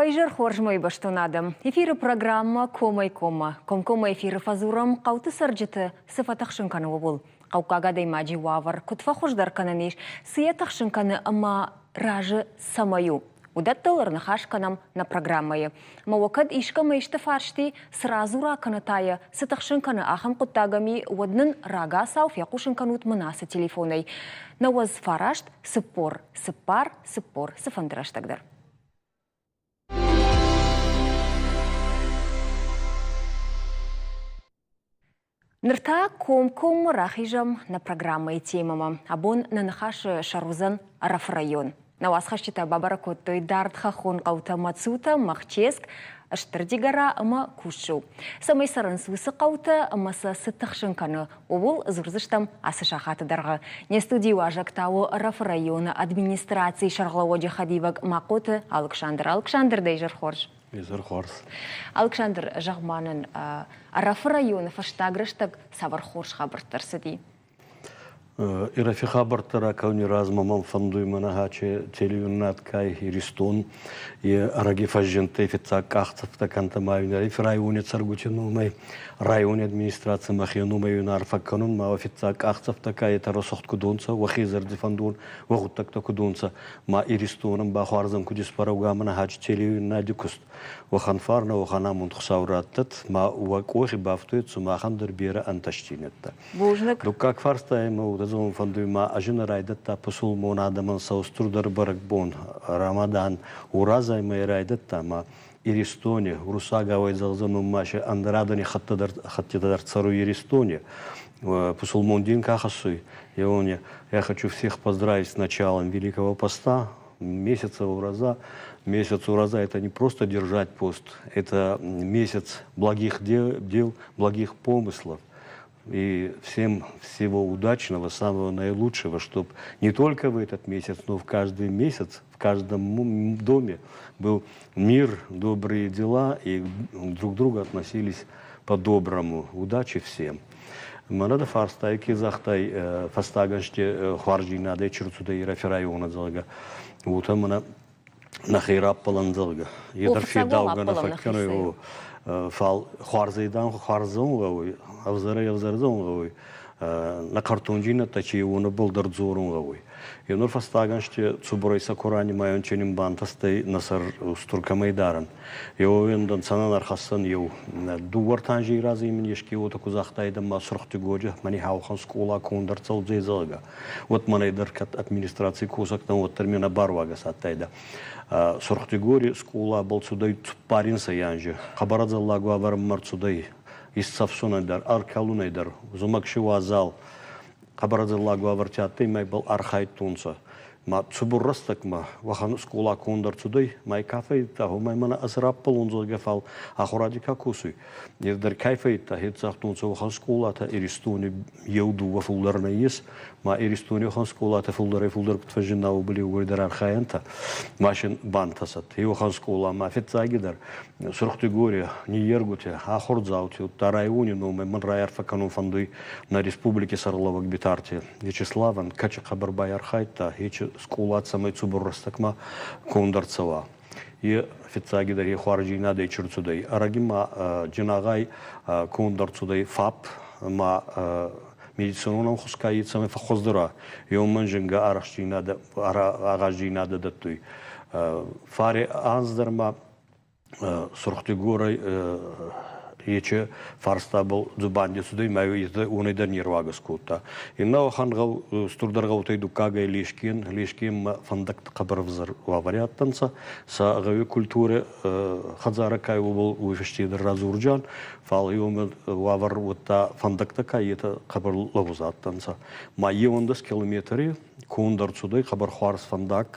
Уӕ изӕр хорз, мӕ бӕстон адӕм. Эфиры программӕ «Комӕй-коммӕ». Комкоммӕ эфиры фӕдзурӕм, хъӕуты цӕрджыты цы фӕтыхсын кӕны, ууыл. Хъӕуккаг адӕймаджы уавӕр куыд фӕхуыздӕр кӕнӕн ис, цы йӕ тыхсын кӕны ӕмӕ разы цӕмӕй у? Уыдӕттыл ӕрныхас кӕнӕм нӕ программӕйы. Ӕмӕ уӕ кӕд искӕмӕ исты фарсти, цы радзура кӕнӕ та йӕ цы тыхсын кӕны, ахӕм хъуыддаг ӕм и, уӕд нын рагацау фехъусын кӕнут мын ацы телефонӕй. 99 44 40 цыфӕнды рӕстӕг дӕр. Ныр та комкоммӕ рахизӕм нӕ программӕйы темӕмӕ. Абон нӕ ныхасы сӕр уыдзӕн Ӕрӕфы район. Нӕ уацхӕсджытӕ бабӕрӕг кодтой дард хӕххон хъӕутӕ Мацутӕ, Махческ, Стыр Дигора ӕмӕ Куссу. Цӕмӕй цӕрынц уыцы хъӕутӕ ӕмӕ сӕ цы тыхсын кӕны, ууыл дзурдзыстӕм ацы сахаты дӕргъы. Не студийы уазӕг та у Ӕрӕфы районы администрацийы сӕргълӕууӕджы хӕдивӕг Махъоты Алыксандр. Алыксандр, дӕ изӕр хорз! Изӕр хорз. Александр, зӕгъ-ма нын, Ӕрӕфы районы фӕстаг рӕстӕг цавӕр хорз хабӕрттӕ ӕрцыди? Ирӕфи хабӕрттӕ ракӕуни размӕ мӕм фӕндуй мӕнӕ хаче телеуинад кай Иристон е ӕрӕги фӕззиндтӕй фиццаг къахдзӕфтӕ кӕнтӕ ма Ирӕфи райони цӕргути номӕй райони администраци мӕхе номӕй ин арфӕ кӕнун ма фиццаг къахдзӕфтӕ ка етӕ рӕсугъд куд унцӕ, уӕхе зӕрди фӕндун, уӕ гъуддӕгтӕ куд унцӕ. Ма Иристонӕн ба хуарзӕн куд исбӕрӕг мӕнӕ хач телеуиннади куст. Уӕхӕн фарнӕ, уӕхӕн амонд Хуцау раттӕд, ма уӕ къохи бафтуйӕд сумахӕн дӕр берӕ ӕнтӕстдзийнӕдтӕ. Бузныг. Дуккаг фарста имӕ уодзӕн фӕндуй ма ӕзинӕ райдӕдта пусулмон адӕмӕн сӕ устурдӕр бӕрӕгбон Рамадан Уразай мӕй райдӕдта ма Иристони, уруссагау зӕгъдзӕнон ма се ӕндӕр адӕни хӕттитӕ дӕр цӕруй Иристони. Пусулмон дин ка хӕссуй, еуони я хочу всех поздравить с началом Великого Поста, месяца Ураза. Месяц Ураза – это не просто держать пост, это месяц благих дел, благих помыслов. И всем всего удачного, самого наилучшего, чтобы не только в этот месяц, но в каждый месяц, в каждом доме был мир, добрые дела и друг к другу относились по-доброму. Удачи всем. Мӕнӕ дӕ фарстай ке загътай фӕстаг ӕзти хуарздзийнадӕй чи рцудӕй Ирӕфи райони, зӕгъгӕ, уотӕ мӕнӕ нӕхе раппӕлӕн, зӕгъгӕ. Е дӕр федаугӕ нӕ фӕккӕнуй, фал хуарзӕй дан хуарзон гъӕуй, ӕвзӕрӕй ӕвзӕрдзон гъӕуй. Нӕ картонджийнӕдтӕ чи уонӕбӕл дӕр дзорун гъӕуй. Е нур фӕстаг ӕнзти цубурӕй сӕ ку ранимайун, чи нин бантӕстӕй нӕ сӕр устур кӕмӕй дарӕн. Еуемдӕн цӕнӕн ӕрхӕссӕн еу. Дууӕ ӕртӕ рази мин еске уотӕ ку загътайдӕ ма Сурхтигоджи мӕни хаухан скъола конд ӕрцӕудзӕй, зӕгъгӕ. Уӕд мӕнӕй дӕр кӕд администраций косӕг дӕн, уӕддӕр ме нӕбаруагӕс адтайдӕ. Сурхтигори скъолабӕл цудӕй цуппаринсӕй анзи. Хъӕбӕр ӕдзӕллаг уавӕрмӕ ӕрцудӕй исцӕфсунӕй дӕр, ӕркӕлунӕй дӕр, зумӕг си уазал. Хъӕбӕр ӕдзӕллаг уавӕрти адтӕй ма ибӕл архайдтонцӕ. Ма цубур рӕстӕгмӕ уӕхӕн скъола конд ӕрцудӕй, ма ка фӕййидта, уомӕй мӕнӕ ӕз раппӕлун, зӕгъгӕ, фал ахуради ка косуй, е дӕр кай фӕййидта, хецагътонцӕ уӕхӕн скъолатӕ Иристони еу-дууӕ фулдӕр нӕййес, ма Иристони уӕхӕн скъолатӕ фулдӕрӕй-фулдӕр куд фӕззинна, уобӕл еугурӕйдӕр архайӕнтӕ, ма син бантӕсӕд. Еуӕхӕн скъола ма фиццагидӕр Сурхдигори ниййергутӕ, ахурдзаути, удта райони номӕй мӕн райарфӕ кӕнун фӕндуй нӕ республики сӕргълӕууӕг Битарти Вячеславӕн, кӕци хъӕбӕр байархайдта, ечи скъола цӕмӕй цубур рӕстӕгмӕ конд ӕрцӕуа. Е фиццагидӕр е хуарздзийнадӕй чи рцудӕй. Ӕрӕги ма Джинагъай конд ӕрцудӕй ФАП ма медицинон ӕнхус ка цӕмӕй фӕххуӕздӕр уа, еумӕн зингӕ арӕхстдзийнадӕ, агъаздзийнадӕ дӕттуй. Фаре анз дӕр ма Сурхдигорӕй ечи фарстабӕл дзубанди цудӕй ма уонӕй дӕр не руагӕс кодта. Иннӕ уӕхӕн гъӕу устурдӕр гъӕутӕй дуккагӕй Лешкен, Лешкенмӕ фӕндӕгтӕ хъӕбӕр ӕвзӕр уавӕри адтӕнцӕ. Сӕ гъӕуи культурӕ хӕдзарӕ ка уобӕл уой фӕсте дӕр радзурджан, фал еумӕ уавӕр уӕдта фӕндӕгтӕ ка етӕ хъӕбӕр лӕгъуз адтӕнцӕ. Ма еуӕндӕс километри конд ӕрцудӕй хъӕбӕр хуарз фӕндаг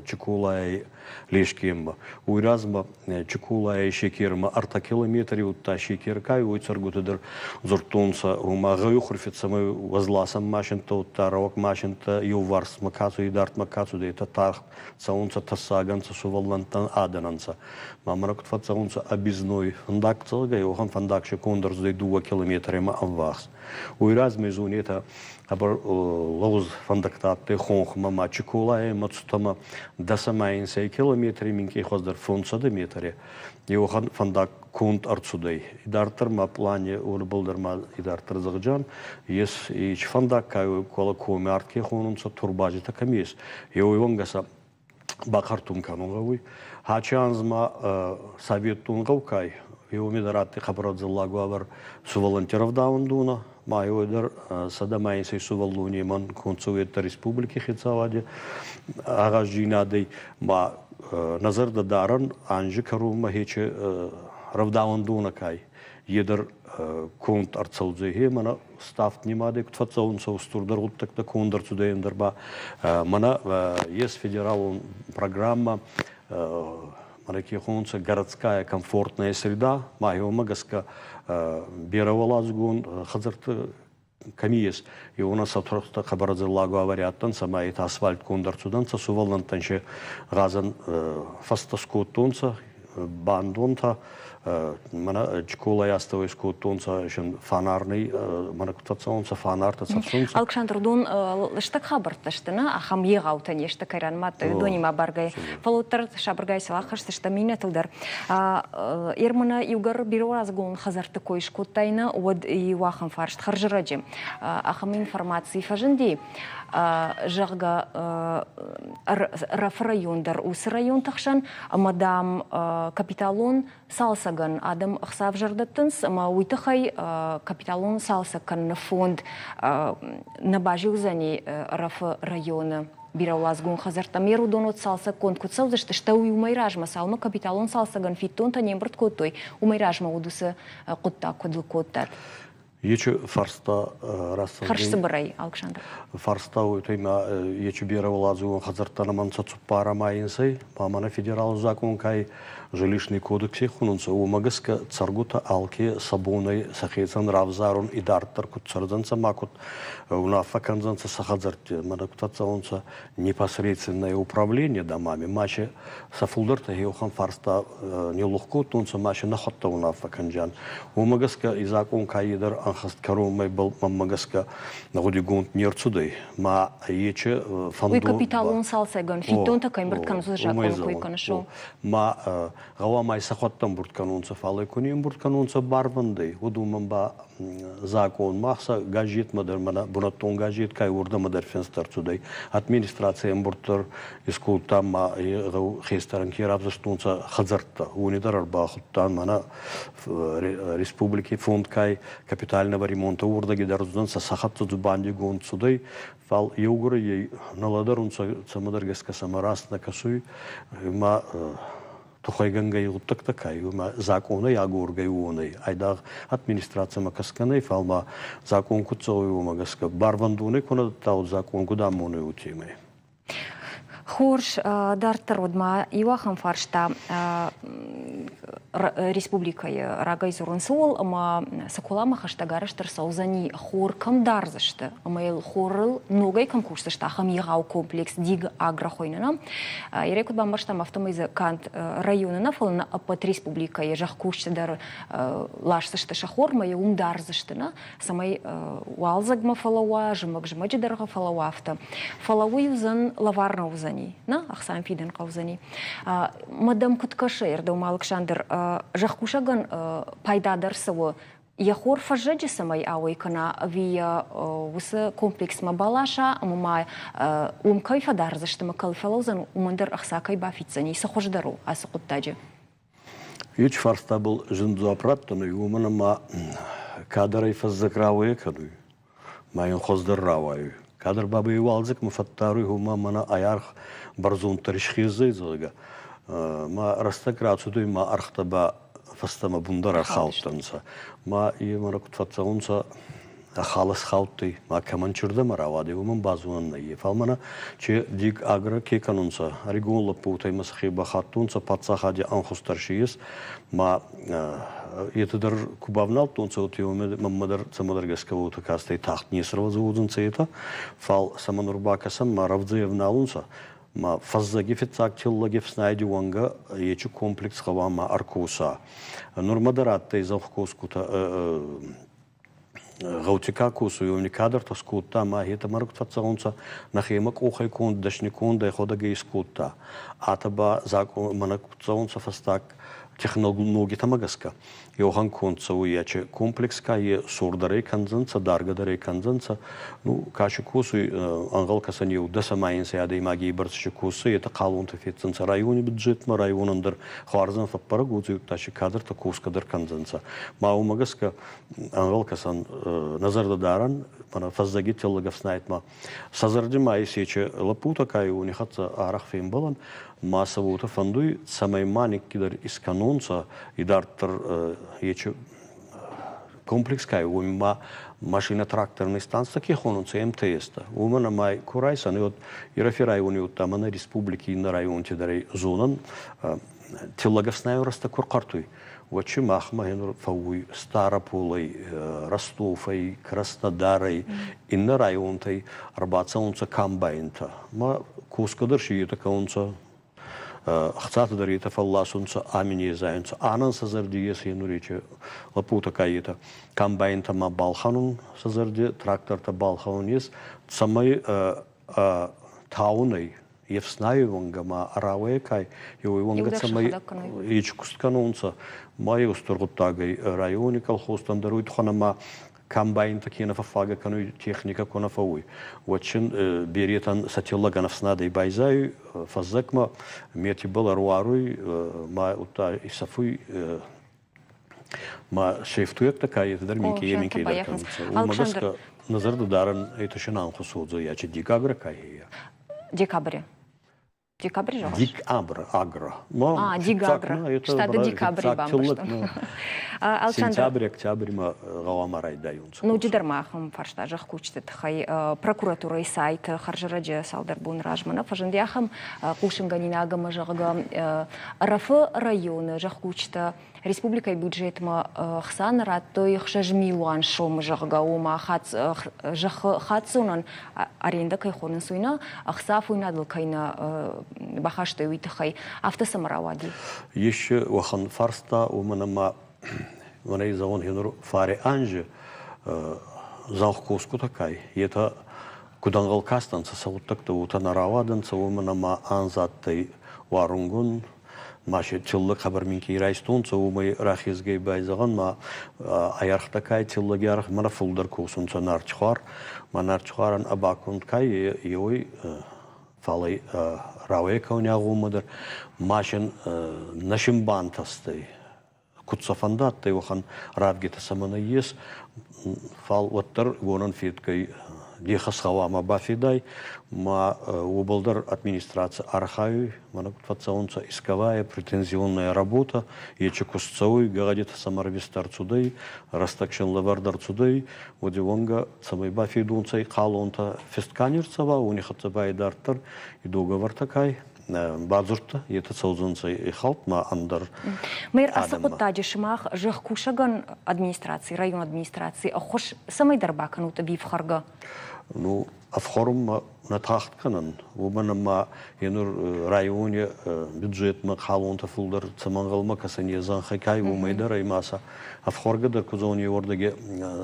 Чиколайӕй Лескенмӕ. Уой размӕ Чиколайӕй Шекермӕ ӕртӕ километри удта Шекеркай уой цӕргутӕ дӕр дзурдтонцӕ, ома гъӕуи хурфи цӕмӕй уӕзласӕн машинтӕ удта рӕуӕг машинтӕ еуварсмӕ ка цудӕй, идардмӕ ка цудӕй, етӕ тагъд цӕунцӕ, тӕссаг ӕнцӕ сувӕллӕнттӕн, адӕн ӕнцӕ. Ма мӕнӕ куд фӕццӕунцӕ объездной фӕндаг цӕгӕй, уӕхӕн фӕндаг се конд ӕрцудӕй дууӕ километремӕ ӕввахс. Уой размӕ зонетӕ хъӕбӕр лӕгъуз фӕндӕгтӕ адтӕй хонхмӕ ма Чиколайӕй Мацутӕмӕ дӕсӕмӕ инсӕй километри минкъий хуӕздӕр 500 метри. Еуӕхӕн фӕндаг конд ӕрцудӕй. Идарддӕр ма пълани уонӕбӕл дӕр ма идарддӕр зӕгъджан, ес ич фӕндаг ка кола коми арт ке хонунцӕ, турбазитӕ кӕми ес, еуей уӕнгӕ сӕ бахъӕртун кӕнун гъӕуй. Хачи анз ма Советтон гъӕукай еуми дӕр адтӕй хъӕбӕр ӕдзӕллаг уавӕр сувӕллӕнтти рӕвдауӕндонӕ, ма еуей дӕр 101 сувӕллонемӕн концоветтӕ республики хецауади агъазджийнадӕй ма нӕ зӕрдӕ дарӕн анзи кӕронмӕ хече рӕвдауӕндонӕ кай е дӕр конд ӕрцӕудзӕй хе мӕнӕ ставд нимадӕй куд фӕццӕунцӕ устурдӕр гъуддӕгтӕ конд ӕрцудӕй ӕндӕр ба мӕнӕ ес федералон программа мӕнӕ ке хонунцӕ городская комфортная среда ма уомӕ гӕсгӕ берӕуӕладзугон хӕдзӕртти кӕми ес, иуонӕ сӕ тургътӕ хъӕбӕр ӕдзӕллаг уавӕри адтӕнцӕ ӕма етӕ асфальтгонд ӕрцудӕнцӕ, сувӕллӕнттӕн се гъазӕн фӕстӕ скодтонцӕ, бандонтӕ, мӕнӕ школай астӕуӕй скодтонцӕ фонарный, мӕнӕ куд фӕццӕунцӕ, фонартӕ цӕфсунцӕ. Александр, уыдон лыстӕг хабӕрттӕ сты, нӕ? Ахӕм егъаутӕ не сты, кӕй ранымадтай, уыдонимӕ баргӕй. Фӕлӕ уӕддӕр сабыргай сыл аххӕсдзыстӕм иннӕтыл дӕр. Ермана иугӕр бирӕуӕладзыгон хӕдзӕртты кой скодтай нӕ, уӕд иу ахӕм фарст хӕрзӕрӕджы. Ахӕм информаци фӕзынди, зӕгъгӕ, Ӕрӕфы район дӕр уыцы районты хсӕн, ӕмӕ, дам, капиталон цалцӕгӕн адӕм ӕхца ӕвзӕр дӕттынц, ӕмӕ уый тыххӕй капиталон цалцӕг кӕныны фонд нӕ базилдзӕни Ӕрӕфы районы бирӕуӕладзыгон хӕдзӕрттӕм. Йе уыдон уӕд цалцӕггонд куыд цӕудзысты, стӕй уымӕй размӕ цалынмӕ капиталон цалцӕгӕн фиддонтӕ не мбырд кодтой, уымӕй размӕ уыд уыцы хъуыддаг куыд лыг кодтат? Ечи фарста рацӕудзӕй. Хӕрзцыбырӕй, Александр. Фарста уой ма ечи берӕуӕладзугон хӕдзӕрттӕ нӕмӕнцӕ цуппар ӕма инсӕй, ма мӕнӕ федералон закъон кай жилищный кодекси хунунцӕ, уомӕ гӕсгӕ цӕргутӕ алке сӕ бонӕй сӕхецӕн равзарун идарддӕр куд цӕрдзӕнцӕ ма куд унаффӕ кӕндзӕнцӕ сӕ хӕдзӕртти, мӕнӕ куд цӕунцӕ непосредственное управление домами, ма сӕ фулдӕртӕ еухан фарста не лух кодтонцӕ, ма се нӕхуӕдтӕ унаффӕ кӕнджан. Уомӕ гӕсгӕ и закъон кайдӕр ӕнхӕст кӕронмӕ мӕнмӕ гӕсгӕ гъудигонд не рцудӕй. Ма ече фӕндон... Уый капиталон цалцӕгӕн фиддонтӕ кӕй ӕмбырд кӕнынц, закъон кой кӕныс. Ма гъӕуама сӕхуӕдтӕ ӕмбурд кӕнонцӕ, фал ӕй ку не ӕмбурд кӕнонцӕ барвӕндӕй, уӕд уомӕн ба закъон мах сӕ газетмӕ дӕр мӕнӕ бунӕттон газет кай уордӕмӕ дӕр финст ӕрцудӕй. Администраций ӕмбурд дӕр искодта ма гъӕу хестӕрӕн ке равзурстонцӕ хӕдзӕрттӕ, уони дӕр ӕрбахудтан мӕнӕ республики фонд кай капитального ремонта уордӕги дӕр уодзӕнцӕ сӕ хӕццӕ дзубандигонд цудӕй, фал еугурӕй нӕ лӕдӕрунцӕ, цӕмӕдӕр гӕсгӕ сӕмӕ раст нӕ кӕсуй, ма тухӕйгӕнгӕй гъуддӕгтӕ ка ма закъонӕй агоргӕй уонӕй айдагъ администрацимӕ кӕсгӕ нӕй, фал ма закъон куд цӕуй, уомӕ гӕсгӕ барвӕндонӕй ку нӕ дӕтта, закъон куд амонуй, уотемӕй. Хорз, дарддӕр уӕд ма иу ахӕм фарста республикӕйы рагӕй дзурынц ууыл, ӕмӕ Цыколамӕ хӕстӕг арӕзт ӕрцӕудзӕни хор кӕм дардзысты ӕмӕ йыл хорыл ногӕй кӕм кусдзысты, ахӕм егъау комплекс Диг Агро хуыйны. Ирӕ куыд бамбӕрстам, афтӕмӕй дзы канд районы нӕ, фӕлӕ нӕ ӕппӕт республикӕйы зӕхкусджытӕ дӕр ласдзысты сӕ хормӕ, йӕ уым дардзысты, нӕ, цӕмӕй уалдзӕгмӕ фӕлӕууа, зымӕг-зымӕджы дӕргъы фӕлӕууа, афтӕ. Фӕлӕ уый уыдзӕн лӕвар нӕ уыдзӕни, нӕ, ӕхцайӕн фидӕн хъӕудзӕни. Мадам куыд кӕсы, Эрдом Алыксандр, зӕхкусӕгӕн пайдадӕр цы у, йӕ хор фӕззӕджы цӕмӕй ауӕй кӕна ӕви йӕ уыцы комплексмӕ баласа ӕмӕ ма уым кӕй фӕдардзысты ӕмӕ кӕй фӕлӕудзӕн, уымӕн дӕр ӕхца кӕй бафиддзӕни, цы хуыздӕр у ацы хъуыддаджы? Ечи фарстабӕл зин дзуапп раттӕн уй, уомӕн ӕма кадӕрӕй фӕззӕг рауӕйӕ кӕнуй, ма ин хуӕздӕр рауайуй. Кадӕр бабӕй уалдзӕгмӕ фӕттаруй, гъома мӕнӕ ай аргъ бӕрзонддӕр исхездзӕй, зӕгъгӕ. Ма рӕстӕг рацудӕй, ма ӕргътӕ ба фӕстӕмӕ бундӕр ӕрхаудтӕнцӕ. Ма е куд фӕццӕунцӕ, халас хаудтӕй, ма кӕмӕн чердӕмӕ рауадӕй, уомӕн базонӕн нӕййе. Фал мӕнӕ че дик агро ке кӕнунцӕ, ӕригон лӕппутӕй ма сӕхе бахаттонцӕ, паддзахади ӕнхус дӕр си ес, ма етӕ дӕр ку бавналдтонцӕ, уотемӕй мӕнмӕ дӕр цӕмӕдӕр гӕсгӕ уотӕ кастӕй тагъд не срӕвдзӕ уодзӕнцӕ етӕ, фал сӕмӕ нур бакӕсӕн, ма рӕвдзӕ ӕвналунцӕ, ма фӕззӕги фиццаг тиллӕг ӕфснайди уӕнгӕ ечи комплекс гъӕуама ӕркоса. Нурмӕ дӕр адтӕй зӕнхкосгутӕ. Гъӕути ка косуй, уони кадӕртӕ скодта ӕма етӕ маргут фӕццӕунцӕ, нӕхемӕ къохӕй конд, дӕсни кондӕй ходӕгӕй искодта. Атӕ ба закъон мӕнӕ куд цӕунцӕ фӕстаг технологитӕмӕ гӕсгӕ. Еуӕхӕн конд цӕуй яче комплекс ка е сордӕрӕй кӕндзӕнцӕ, даргӕдӕрӕй кӕндзӕнцӕ. Ну, ка си косуй, ӕнгъӕл кӕсӕн еу дӕс ӕма инсӕй адӕймаги бӕрц си косуй, етӕ хъалонтӕ феддзӕнцӕ райони бюджетмӕ, районӕн дӕр хуарзӕн фӕббӕрӕг уодзӕй, си кадртӕ косгӕ дӕр кӕндзӕнцӕ. Ма уомӕ гӕсгӕ ӕнгъӕл кӕсӕн нӕ зӕрдӕ дарӕн, мӕнӕ фӕззӕги тиллӕг ӕфснайдмӕ. Сӕ зӕрди ма исече лӕппутӕ ка уони хӕццӕ арӕх фембӕлӕн, ма сӕ уотӕ фӕндуй, цӕмӕй ма никкидӕр искӕнонцӕ идарддӕр ечи комплекс кай, уоми ма машина-тракторный станцтӕ ке хонунцӕ МТС-тӕ. Уомӕн ӕма ку райсӕн, вот Ирӕфи райони удта мӕнӕ республики иннӕ районти дӕр зонӕн, тиллӕг ӕфснайун рӕстӕг ку рхъӕртуй, уӕд махмӕ гьенур фӕууй Стъараполӕй, Ростовӕй, Краснодарӕй, иннӕ районтӕй ӕрбацӕунцӕ комбайнтӕ. Ма косгӕ дӕр си етӕ кӕнунцӕ, ӕхцатӕ дӕр етӕ фӕлласунцӕ, ами не зайунцӕ. Анӕн сӕ зӕрди ес гьенур ечи лӕппутӕ ка етӕ комбайнтӕ ма балхӕнун сӕ зӕрди, трактортӕ балхӕнун ес, цӕмӕй таунӕй ефснайи уӕнгӕ ма рауӕй кай еуей уӕнгӕ цӕмӕй ечи куст кӕнонцӕ ма еу устур гъуддагӕй райони колхозтӕн дӕр уой туххӕн ӕма комбайнтӕ ке нӕ фӕффагӕ кӕнуй, техникӕ ку нӕ фӕууй, уӕд син беретӕн сӕ тиллӕгӕн ӕфснадӕй байзайуй, фӕззӕгмӕ метибӕл ӕруаруй ма удта исӕфуй ма сефтуйӕгтӕ ка етӕ дӕр минкъийӕй минкъийдӕр кӕнунцӕ. Уомӕ гӕсгӕ нӕ зӕрдӕ дарӕн это ще нам хусодзо ячи декабря ка Декабре. Декабрь зӕгъыс? Декабрь, агро. А, декабрь. Штаты декабрь бамбӕрстон. Сентябрь, октябрьмӕ гъӕуама райдайунцӕ. Ноджыдӕр ма ахӕм фарста зӕхкусджыты тыххӕй прокуратурӕйы сайты хӕрзӕрӕджы цалдӕр боны размӕ нӕ фӕзынди ахӕм хъусынгӕнинаг ӕмӕ, зӕгъгӕ, Ӕрӕфы районы зӕхкусджытӕ республикӕйы бюджетмӕ хца нӕ радтой 6 милуан сомы, зӕгъгӕ, ома зӕххы хаццонӕн арендӕ кӕй хонынц, уый нӕ, ӕхца афойнадыл кӕй нӕ бахастой, уый тыххӕй. Афтӕ цӕмӕ рауади? Ис уӕхӕн фарста, уымӕн ӕма мӕнӕй зӕгъун гьенур фаре анзи зӕнхкосгутӕ кай, етӕ куд ӕнгъӕл кастӕнцӕ сӕ гъуддӕгтӕ, уотӕ нӕ рауадӕнцӕ, уомӕн ӕма анз адтӕй уарунгун, ма се тиллӕг хъӕбӕр минкъий райстонцӕ, уомӕй рахезгӕй байзӕгъӕн, ма ӕргътӕ кай тиллӕги аргъ мӕнӕ фулдӕр косунцӕ нартихуар, ма нартихуарӕн ӕ баконд кай еуей фал ӕй рауӕй кӕуни агъоммӕ дӕр ма син нӕ син бантӕстӕй куд сӕ фӕндадтӕй, уӕхӕн равгитӕ сӕмӕ нӕййес, фал уӕддӕр уонӕн федгӕй де хӕс гъӕуама бафедай, ма уобӕл дӕр администраци архайуй, мӕнӕ куд фӕццӕунцӕ исковая претензионная работа, ечи куст цӕуй, гӕгъӕдитӕ сӕмӕ ӕрвист ӕрцудӕй, рӕстӕг син лӕвӕрд ӕрцудӕй, уоди уӕнгӕ цӕмӕй бафедунцӕ и хъалонтӕ фест ка не рцӕуа, уони хӕццӕ ба идарддӕр и договортӕ кай бадзурдта, етӕ цӕудзӕнцӕ ихӕлд ма ӕндӕр. Мэр, ацы хъуыддаджы сымах зӕхкусӕгӕн администраци, район администраци ӕххуыс цӕмӕйдӕр бакӕнут ӕви ӕфхӕргӕ? Ну, ӕфхӕрунмӕ нӕ тагъд кӕнӕн, уомӕн ӕма енур райони бюджетмӕ хъалонтӕ фулдӕр цӕмӕн гъӕлмӕ кӕсӕн е зӕнхӕ кай, уомӕй дӕр ӕй ма сӕ ӕфхуӕргӕ дӕр ку зони уордӕги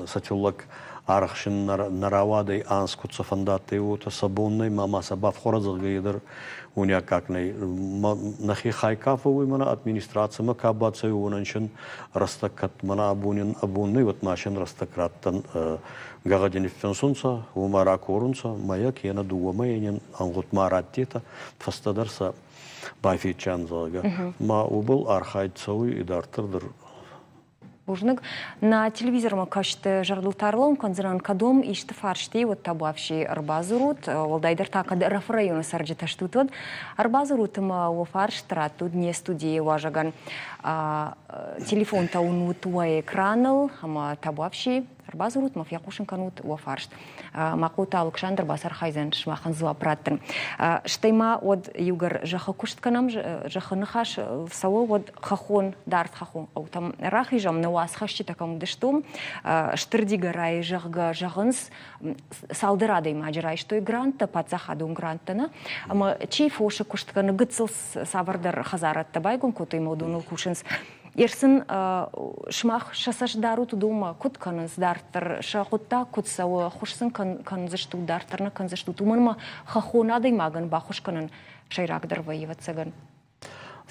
сӕ тиллӕг арӕхсин нӕ рауадӕй анз куд сӕ фӕндадтӕй, уотӕ сӕ бон нӕй, ма ма сӕ бафхуӕрӕ зӕгъгӕ е дӕр уони аккаг нӕй. Нӕхе хай ка фӕууй мӕнӕ администрацимӕ ка бацӕуй, уонӕн син рӕстӕг кӕд мӕнӕ абонин абон нӕй, уӕд ма син рӕстӕг раттӕн гӕгъӕди ниффинсунцӕ, уомӕ ракорунцӕ, мӕйӕ кенӕ дууӕ мӕйи ӕнгъуд ма раттетӕ, фӕстӕдӕр сӕ бафедчан, зӕгъгӕ. Ма уобӕл архайд цӕуй идарддӕр дӕр. Бузныг. Нӕ телевизормӕ касты зӕрдыл тарлон кӕндзынӕн, кӕд уӕм исты фарсти, уӕд табуафси ӕрбадзурут, уӕлдайдӕр та кӕд Ӕрӕфы районы цӕрджытӕ стут, уӕд ӕрбадзурут ӕмӕ уӕ фарст раттут не студийы уазӕгӕн. Телефонтӕ уынут уӕ экраныл ӕмӕ табуафси ӕрбадзурут ма фехъусын кӕнут уӕ фарст. Махъоты Алыксандр бацархайдзӕн сымахӕн дзуапп раттын. Стӕй ма уӕд иугӕр зӕххы куыст кӕнӕм, зӕххы ныхас цӕуы, уӕд хӕххон, дард хӕххон хъӕутӕм рахизӕм, нӕ уацхӕсджытӕ кӕм уыдысты, уым Стыр Дигорайы, зӕгъгӕ, зӕгъынц, цалдӕр адӕймаджы райстой гранттӕ, паддзахадон гранттӕ, нӕ? Ӕмӕ чи фосы куыст кӕны, гыццыл цавӕрдӕр хӕдзарадтӕ байгом кодтой ӕмӕ уыдоныл кусынц. Ерсын сымах сӕ цӕст дарут уыдонмӕ, куыд кӕнынц дарддӕр, сӕ хъуыддаг куыд цӕуы, хуыз сын кӕндзыстут, дарддӕр нӕ кӕндзыстут, уымӕн ӕмӕ хӕххон адӕймагӕн баххуыс кӕнын сӕйрагдӕр вӕййы, ӕвӕццӕгӕн.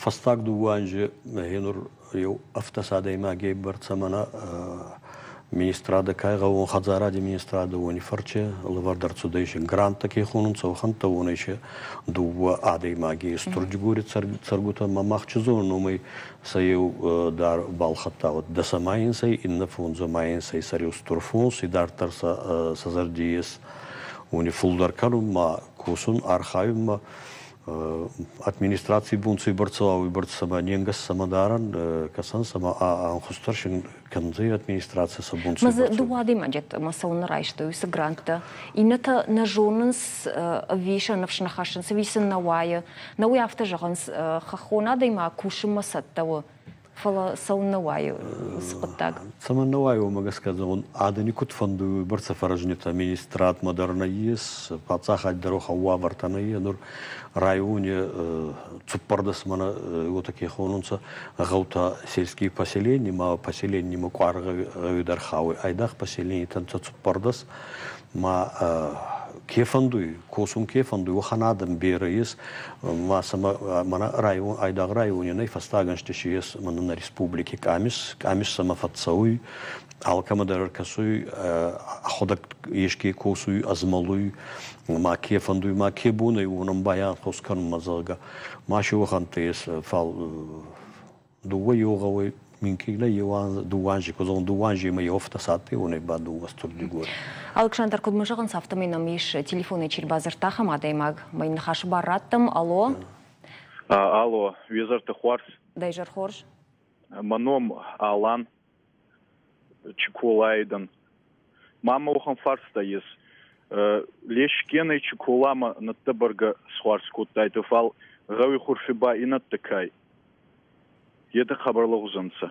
Фӕстаг дууӕ анзи гъенур еу ӕфтӕс адӕймагей бӕрцӕ мӕнӕ министрадӕ ка гъӕууон хӕдзаради министрадӕ, уони фӕрче лӕвӕрд ӕрцудӕй се гранттӕ ке хонунцӕ, уӕхӕнттӕ, уонӕй се дууӕ адӕймаги Стурдигори цӕргутӕ ма мах чи зонун, уомӕй сӕ еу дӕр балхӕдта дӕсӕ инсӕй, иннӕ фондзӕ инсӕй сӕри устур фонс, идарддӕр сӕ зӕрди ес уони фулдӕр кӕнунмӕ, косун, архайунмӕ. Администраций бун ци бӕрцӕ уой бӕрцӕмӕ не нгӕс цӕмӕ дарӕн, кӕсӕн цӕмӕ ӕнхустӕр син кӕндзӕй администраци сӕ бун ци бӕрцӕ. Дууӕ адӕймаджы ӕмӕ цӕуылнӕ райстой уыцы гранттӕ? Иннӕтӕ нӕ зонынц ӕви сӕ ныфс нӕ хӕссынц, ӕви сын нӕ уайы. Нӕ уый афтӕ зӕгъынц, хӕххон адӕймаг кусынмӕ цӕттӕ у, фӕлӕ цӕуылнӕ уайы уыцы хъуыддаг? Цӕмӕн нӕ уайы, уымӕ гӕсгӕ зӕгъун, адӕни куд фӕндуй, уойбӕрцӕ фӕрӕзнитӕ министрадмӕ дӕр нӕййес, паддзахади дӕр уӕхӕн уавӕртӕ нӕййе. Нур райони цуппӕрдӕс мӕнӕ уотӕ ке хонунцӕ, гъӕутӕ сельские поселения ма поселениемӕ къуар гъӕуи дӕр хауй. Айдагъ поселенитӕ нцӕ цуппӕрдӕс ма ке фӕндуй, косун ке фӕндуй, уӕхӕн адӕм берӕ ес. Ма сӕмӕ мӕнӕ район, айдагъ райони нӕй, фӕстаг ӕнзти си ес мӕнӕ нӕ республики къамис, къамис сӕмӕ фӕццӕуй, алкӕмӕ дӕр ӕркӕсуй, ӕхуӕдӕг еске косуй, ӕзмӕлуй, ма ке фӕндуй, ма ке бон ӕй, уонӕн байанхос кӕнунмӕ, зӕгъгӕ. Ма си уӕхӕнттӕ ес, фал дууӕ еу гъӕуй минкъий нӕ еу анз, дууӕ анзи, ку зӕгъун, дууӕ анземӕ еу ӕфтӕс адтӕй, уонӕй ба дууӕ стурдигор. Александр, куыд мын зӕгъынц, афтӕмӕй нӕм ис телефонӕй чи рбадзырдта, ахӕм адӕймаг. Мӕ йын ныхасы бар раттӕм. Алло. Алло, уе зӕрты хуарз. Дӕ изӕр хорз. Мӕ ном Алан. Чиколайы дӕн. Ма мӕ уӕхӕн фарста ес. Лескенӕй Чиколамӕ нӕдтӕ бӕргӕ схуарз кодтайтӕ, фал гъӕуи хурфи ба и нӕдтӕ кай. Етӕ хъӕбӕр лӕгъуз ӕнцӕ.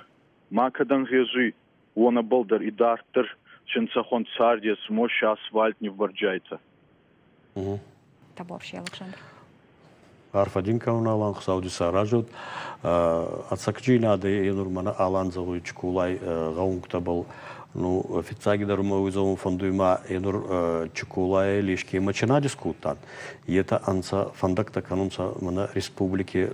Ма кӕд ӕнгъезуй, уонӕбӕл дӕр идарддӕр сенцӕхуӕн цард ес, мощ асфальт ниввӕрджайтӕ. Табуапси, Александр. Арфӕ дин кӕнун, Алан, Хуцау ди саразӕд. Ӕцӕгдзийнадӕ е нур мӕнӕ Алан зӕгъуй Чиколай гъӕунгтӕбӕл. Ну, фиццагидӕр мӕ уой зӕгъун фӕндуй ма е нур Чиколай Лешкемӕ ченади скодтан. Етӕ ӕнцӕ фӕндӕгтӕ кӕнунцӕ мӕнӕ республики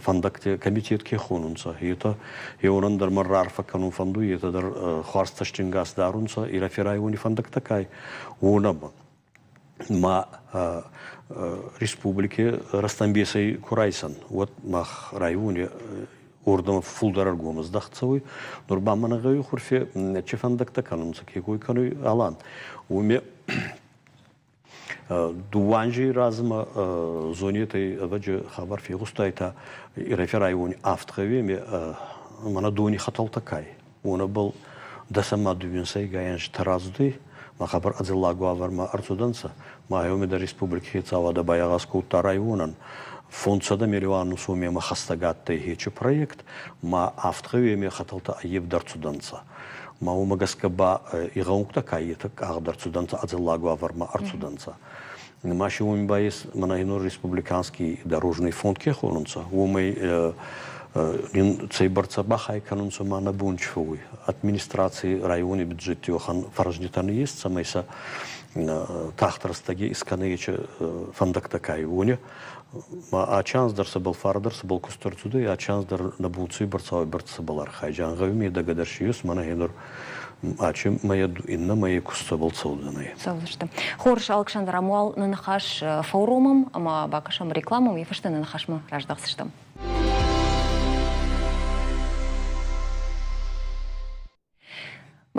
фӕндӕгти комитет ке хонунцӕ. Етӕ еуонӕн дӕр мӕ раарфӕ кӕнун фӕндуй, етӕ дӕр хуарз цӕстингас дарунцӕ Ирӕфи райони фӕндӕгтӕ кай, уонӕмӕ. Ма республики рӕстӕмбесӕй ку райсӕн, уӕд мах райони уордӕмӕ фулдӕр ӕргом ӕздӕхт цӕуй. Нур ба мӕнӕ гъӕуи хурфи чи фӕндӕгтӕ кӕнунцӕ, ке кой кӕнуй Алан, уоми дууӕ анзей размӕ зонетӕй ӕвӕджи хабар фегъустайтӕ Ирӕфи райони авд гъӕуеми мӕнӕ дони хӕтӕлтӕ кай, уонӕбӕл дӕсӕмӕ дууинсӕйгай ӕнзтӕ рацудӕй, ма хъӕбӕр ӕдзӕллаг уавӕрмӕ ӕрцудӕнцӕ, ма еуми дӕр республики хецауадӕ байагъаз кодта районӕн. 500 миллион сомемӕ хӕстӕг адтӕй хечи проект, ма авд гъӕуеми хӕтӕлтӕ аййевд ӕрцудӕнцӕ. Ма уомӕ гӕсгӕ ба и гъӕунгтӕ ка етӕ къагъд ӕрцудӕнцӕ, ӕдзӕллаг уавӕрмӕ ӕрцудӕнцӕ. Ма си уоми ба ес мӕнӕ нур республиканский дорожный фонд ке хонунцӕ, уомӕй ин цӕйбӕрцӕ бахай кӕнунцӕ ма нӕ бон чи фӕууй. Администраци райони бюджетти уӕхӕн фӕрӕзнитӕ нӕййес, цӕмӕй сӕ тагъд рӕстӕги искӕнӕ ечи фӕндӕгтӕ ка уони. Ма ачи дӕр сӕбӕл фарӕ дӕр сӕбӕл куст ӕрцудӕй, ачи дӕр нӕ бон цӕйбӕрцӕ уойбӕрцӕ сӕбӕл архайдзиан. Гъӕуи медӕгӕ дӕр си ес, мӕнӕ гьенур ачи мӕйӕ иннӕ мӕйи куст цӕбӕл цӕудзӕнӕй. Цӕудзысты. Хорз, Александр, ам уал нӕ ныхас фӕуромӕм ӕмӕ бакӕсӕм рекламӕ, уый фӕстӕ нӕ ныхасмӕ раздӕхдзыстӕм.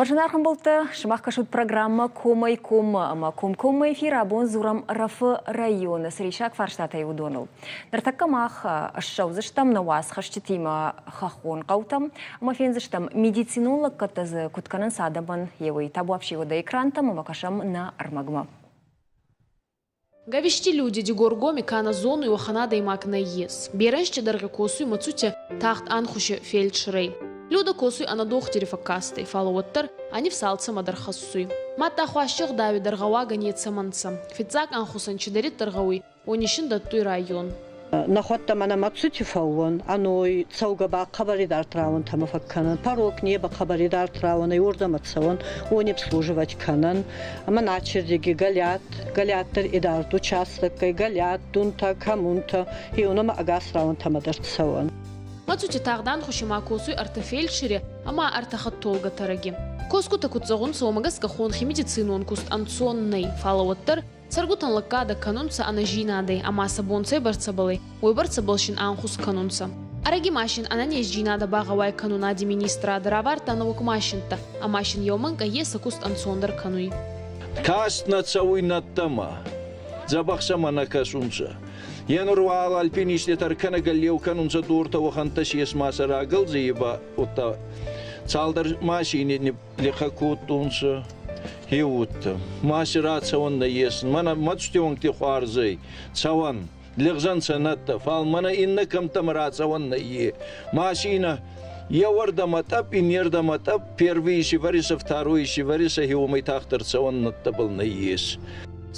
Зынаргъ ӕмбӕлттӕ, сымах кӕсут программӕ «Комӕй коммӕ» ӕмӕ комкоммӕ эфир абон дзурӕм Ӕрӕфы районы цы риссаг фарстатӕй, уыдоныл. Ныртӕккӕ мах ссӕудзыстӕм нӕ уацхӕсджытимӕ хӕххон хъӕутӕм ӕмӕ фендзыстӕм, медицинон лӕггӕдтӕ дзы куыд кӕнынц адӕмӕн, йе уый. Табуафси уӕдӕ экрантӕм ӕмӕ кӕсӕм нӕ ӕрмӕгмӕ. Гависти люди Дигоргоми ка нӕ зонуй, уӕхӕн адӕймаг нӕййес. Берӕ ӕнзти косуй Мацути тагъд ӕнхуси фельдшерӕй. Люда косуй ӕнӕ дохтири фӕккастӕй, фал уӕддӕр ӕ нифс алцӕмӕ дӕр хӕссуй. Мадта хуасти гъдауи дӕр гъӕуагӕ нецӕмӕн нцӕ. Фиццаг ӕнхусӕн чидӕриддӕр гъӕуй, уони син дӕттуй район. Нӕхуӕдтӕ мӕнӕ Мӕцути фӕууӕн, ӕной цӕугӕ ба хъӕбӕр идард рауӕнтӕмӕ фӕккӕнӕн, парок не ба хъӕбӕр идард рауӕнӕй уордӕмӕ цӕуӕн, уони обслуживать кӕнӕн. Ӕма начердиги Галиат, Галиат дӕр идард участоккӕй, Галиат, Дунтӕ, Коммунтӕ, еунӕмӕ ӕгас рауӕнтӕмӕ дӕр цӕуӕн. Мӕцути тагъд ӕнхуси ма косуй ӕртӕ фельдшери ӕма ӕртӕ хӕдтолгӕтӕрӕги. Косгутӕ куд зӕгъунцӕ, уомӕ гӕсгӕ хонхи медицинон куст ӕнцон нӕй, фал уӕддӕр цӕргутӕн лӕггадӕ кӕнунцӕ ӕнӕзийнадӕй ӕма сӕ бон цӕйбӕрцӕбӕл ӕй, уойбӕрцӕбӕл син ӕнхус кӕнунцӕ. Ӕрӕги ма син ӕнӕнездзийнадӕ багъӕуай кӕнунади министрадӕ равардта нӕуӕг машинттӕ, ӕма син еумӕнкъӕй е сӕ куст ӕнцондӕр кӕнуй. Каст нӕ цӕуй нӕдтӕмӕ, дзӕбӕх сӕмӕ нӕ кӕсунцӕ. Е нур уал альпинисттӕ ӕркӕнӕгӕ леу кӕнунцӕ дортӕ, уӕхӕнттӕ си ес ма сӕ рагӕлдзий ба удта цалдӕр машини лехъӕ кодтонцӕ. Хеуттӕ. Ма си рацӕуӕн нӕййес. Мӕнӕ мӕцтеуӕнгти хуарзӕй цӕуӕн. Лигъзӕнцӕ нӕдтӕ, фал мӕнӕ иннӕ кӕмттӕмӕ рацӕуӕн нӕййе. Машинӕ еуӕрдӕмӕ тъӕпп, иннердӕмӕ тъӕпп, первый исивӕрисӕ, второй исивӕрисӕ, уомӕй тагъддӕр цӕуӕн нӕдтӕбӕл нӕййес.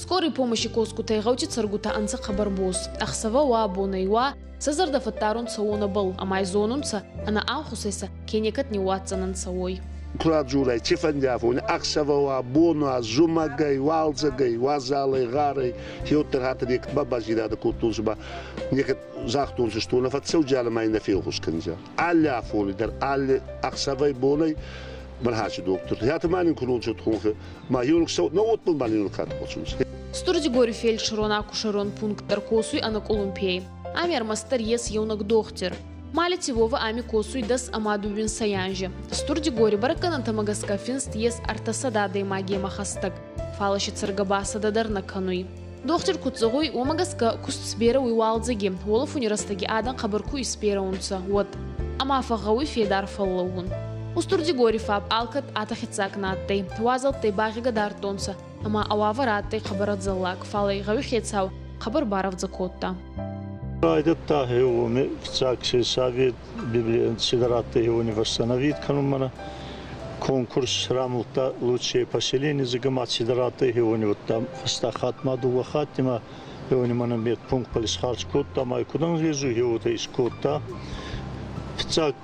Скорый помощи косгутӕй гъӕути цӕргутӕ ӕнцӕ хъӕбӕр боз. Ӕхсӕвӕ уа, бонӕй уа, сӕ зӕрдӕ фӕддарунцӕ уонӕбӕл, ӕма зонунцӕ, ӕнӕ ӕнхусӕй сӕ ке некӕд ниууадздзӕнӕнцӕ, уой. Ку радзурай, цифӕнди афони, ӕхсӕвӕ уа, бон уа, зумӕгӕй, уалдзӕгӕй, уазалӕй, гъарӕй, хеуттӕр хатт некӕд ба базийнадӕ кодтонцӕ ба некӕд загътонцӕ, што нӕ фӕццӕуджианӕ ма ин нӕ фенхус кӕндзиан. Алли афони дӕр, алли ӕхсӕвӕй бонӕй мӕн доктор. Хӕты ма нин кунонцӕ хонхи, ма еунӕг нӕ отбун ма нин кад косунцӕ. Стурдигори фельдшерон-акушерон пункт дӕр косуй ӕнӕкъулумпийӕй. Ами ӕрмӕстдӕр ес еунӕг дохтир. Малити Вова ами косуй дӕс ӕма дууинсӕй анзи. Стурдигори бӕрӕггӕнӕнтӕмӕ гӕсгӕ финст ес ӕртӕсӕдӕ адӕймагемӕ хӕстӕг, фал си цӕргӕ ба сӕдӕ дӕр нӕ кӕнуй. Дохтир куд зӕгъуй, уомӕ гӕсгӕ куст сберӕ уй уалдзӕги, уолӕфуни рӕстӕги адӕн хъӕбӕр ку исберӕ унцӕ, уӕд. Ӕма фӕгъгъӕуй федар фӕллӕуун. Устурдигори ФАП алкӕд атӕхецаг нӕ адтӕй, уазӕлттӕй багъигӕ дардтонцӕ, ӕма ӕ уавӕр адтӕй хъӕбӕр ӕдзӕллаг, фал ӕй гъӕуи хецау хъӕбӕр барӕвдзӕ кодта. Райдӕдта уоми фиццаг сельсовет цидӕр адтӕй уони восстановить кӕнунмӕ конкурс рамулдта лучшее поселение зӕгъӕ цидӕр адтӕй уони удта фӕстаг хатт ма дууӕ хатти ма уони мӕнӕ медпункт исхарз кодта ма куд ӕнгъезуй уотӕ искодта. Фиццаг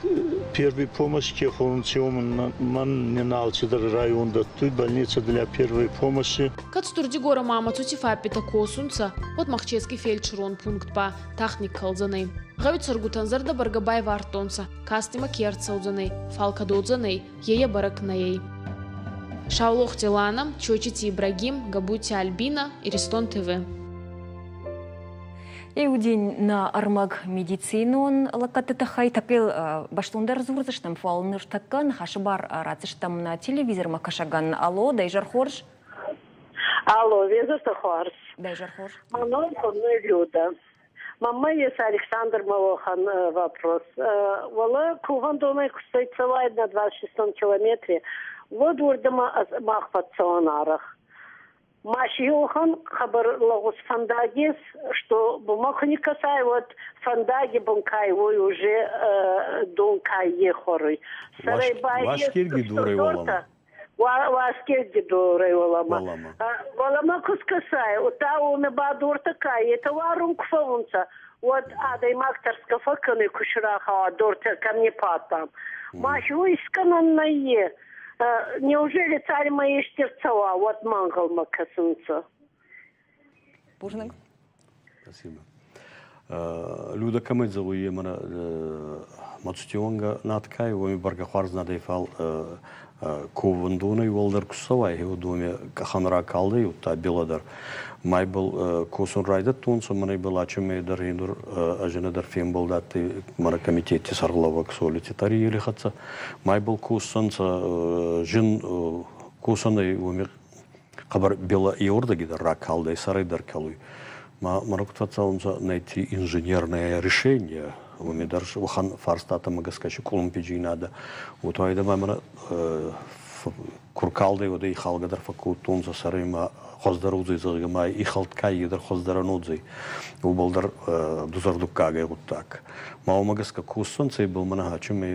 первой помощи ке хонунцӕ, уомӕн мӕн не алцидӕр район дӕттуй больница для первой помощи. Кӕд Стурдигорӕ ма Мацути ФАП-итӕ косунцӕ, уӕд Мӕхчески фельдшерон пункт ба тагъд никкӕлдзӕнӕй. Гъӕуи цӕргутӕн зӕрдӕ бӕргӕ байвардтонцӕ, каст имӕ ке ӕрцӕудзӕнӕй, фал кӕд уодзӕнӕй, е бӕрӕг нӕй. Шаулохти Лана, Чочити Ибрагим, Габути Альбина, Иристон ТВ. Иудин нӕ ӕрмӕг медицинон лӕггӕдты тыххӕй тӕккӕ бӕстондӕр дзурдзыстӕм, фӕлӕ ныртӕккӕ ныхасы бар ратдзыстӕм нӕ телевизормӕ кӕсӕгӕн. Алло, дӕ изӕр хорз? Алло, везерты хорз. Дӕ изӕр хорз. Мӕ ном хуыйны Люда. Мамма есть Александр Молохан вопрос. Уӕлӕ кувӕндонӕй куы сцӕйцӕуай на 26 километре, уӕд уырдӕмӕ мах фӕцӕуӕн арӕх. Машиохан хабар лӕгъуз фӕндаг ес, что бумаху не касай, вот фӕндаги бун кай уой уже дон кай ехоруй. Сарай Уаскирги дурой уолама. Уаскирги дурой уолама. Уолама ку скасай, ута уоми ба дуртӕ кай, это уарун ку фӕуунцӕ, уӕд адӕймаг тӕрсгӕ фӕккӕнуй, ку срахауа дортӕ камнепадтам. Махиу искӕнӕн нӕййе. Неужели цалинмӕ ести рцӕуа, уӕд ма ӕнгъӕлмӕ кӕсунцӕ? Бузныг. Спасибо. Люда кӕмӕй зӕгъуй, е мӕнӕ Мацутионга надкай, уоми бӕргӕ хуарз надӕй, фал ковӕндонӕй уӕлдӕр ку цӕуай, уоми къӕхӕн ракалдӕй, удта билӕ дӕр. Майбӕл косун райдӕдтонцӕ, мӕнӕ ибӕл ачӕмӕй дӕр нур ӕзӕнӕ дӕр фембӕлд адтӕй мӕнӕ комитети сӕргълӕууӕг Солити Тариели хӕццӕ. Майбӕл косунцӕ зин косӕнӕй уоми хъӕбӕр билӕ еуӕрдӕги дӕр ракалдӕй, сӕрӕй дӕр кӕлуй. Ма мӕнӕ куд фӕццӕунцӕ найти инженерное решение, уоми дӕр уӕхӕн фарстатӕмӕ гӕсгӕ си къулумпиджийнадӕ. Уотӕ ма мӕнӕ Куркалдӕй уӕд ихалгӕ дӕр фӕккодтонцӕ сӕрӕй ма хуӕздӕр уодзӕй, зӕгъгӕ, ма ихӕлд ка дӕр хуӕздӕрӕн уодзӕй. Уобӕл дӕр дузӕрдуггаг ӕй гъуддаг. Ма уомӕ гӕсгӕ косдзӕнцӕ ибӕл мӕнӕ хачимӕ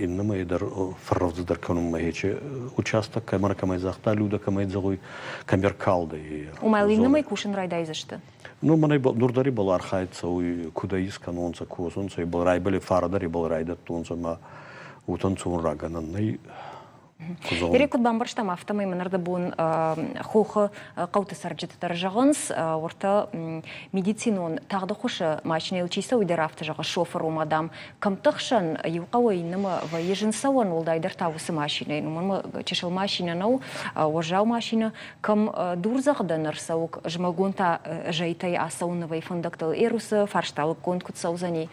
иннемӕй дӕр фӕррӕвдздӕр кӕнунмӕ хече участок, кӕмӕн кӕмӕй загъта, Людӕ кӕмӕй зӕгъуй, кӕмӕркалдӕй. Ома иннемӕй кусын райдайдзысты? Ну, мӕнӕ нур дӕр ибӕл архайд цӕуй, куд ӕй искӕнонцӕ, косунцӕ ибӕл, райбӕли фарӕ дӕр ибӕл райдӕдтонцӕ ма утӕнцон рагӕнӕн нӕй. Ире куыд бамбӕрстам, афтӕмӕй мын ӕрдӕбон хохы хъӕуты цӕрджытӕ дӕр зӕгъынц, уӕртӕ медицинон тагъд ӕххуысы машинӕйыл чи цӕуы, дӕр афтӕ зӕгъы шофыр, ома, дам, кӕмтты хсӕн иу хъӕуӕй иннӕмӕ вӕййы зын цӕуӕн, уӕлдайдӕр та уыцы машинӕйы. Уымӕн ӕмӕ чысыл машинӕ нӕу, уӕззау машинӕ, кӕм дурдзӕгъдӕн ӕрцӕуы, зымӕгон та зӕйтӕй ацӕуын нывӕй фӕндӕгтыл. Эрусы фарста лыггонд куыд цӕудзӕни?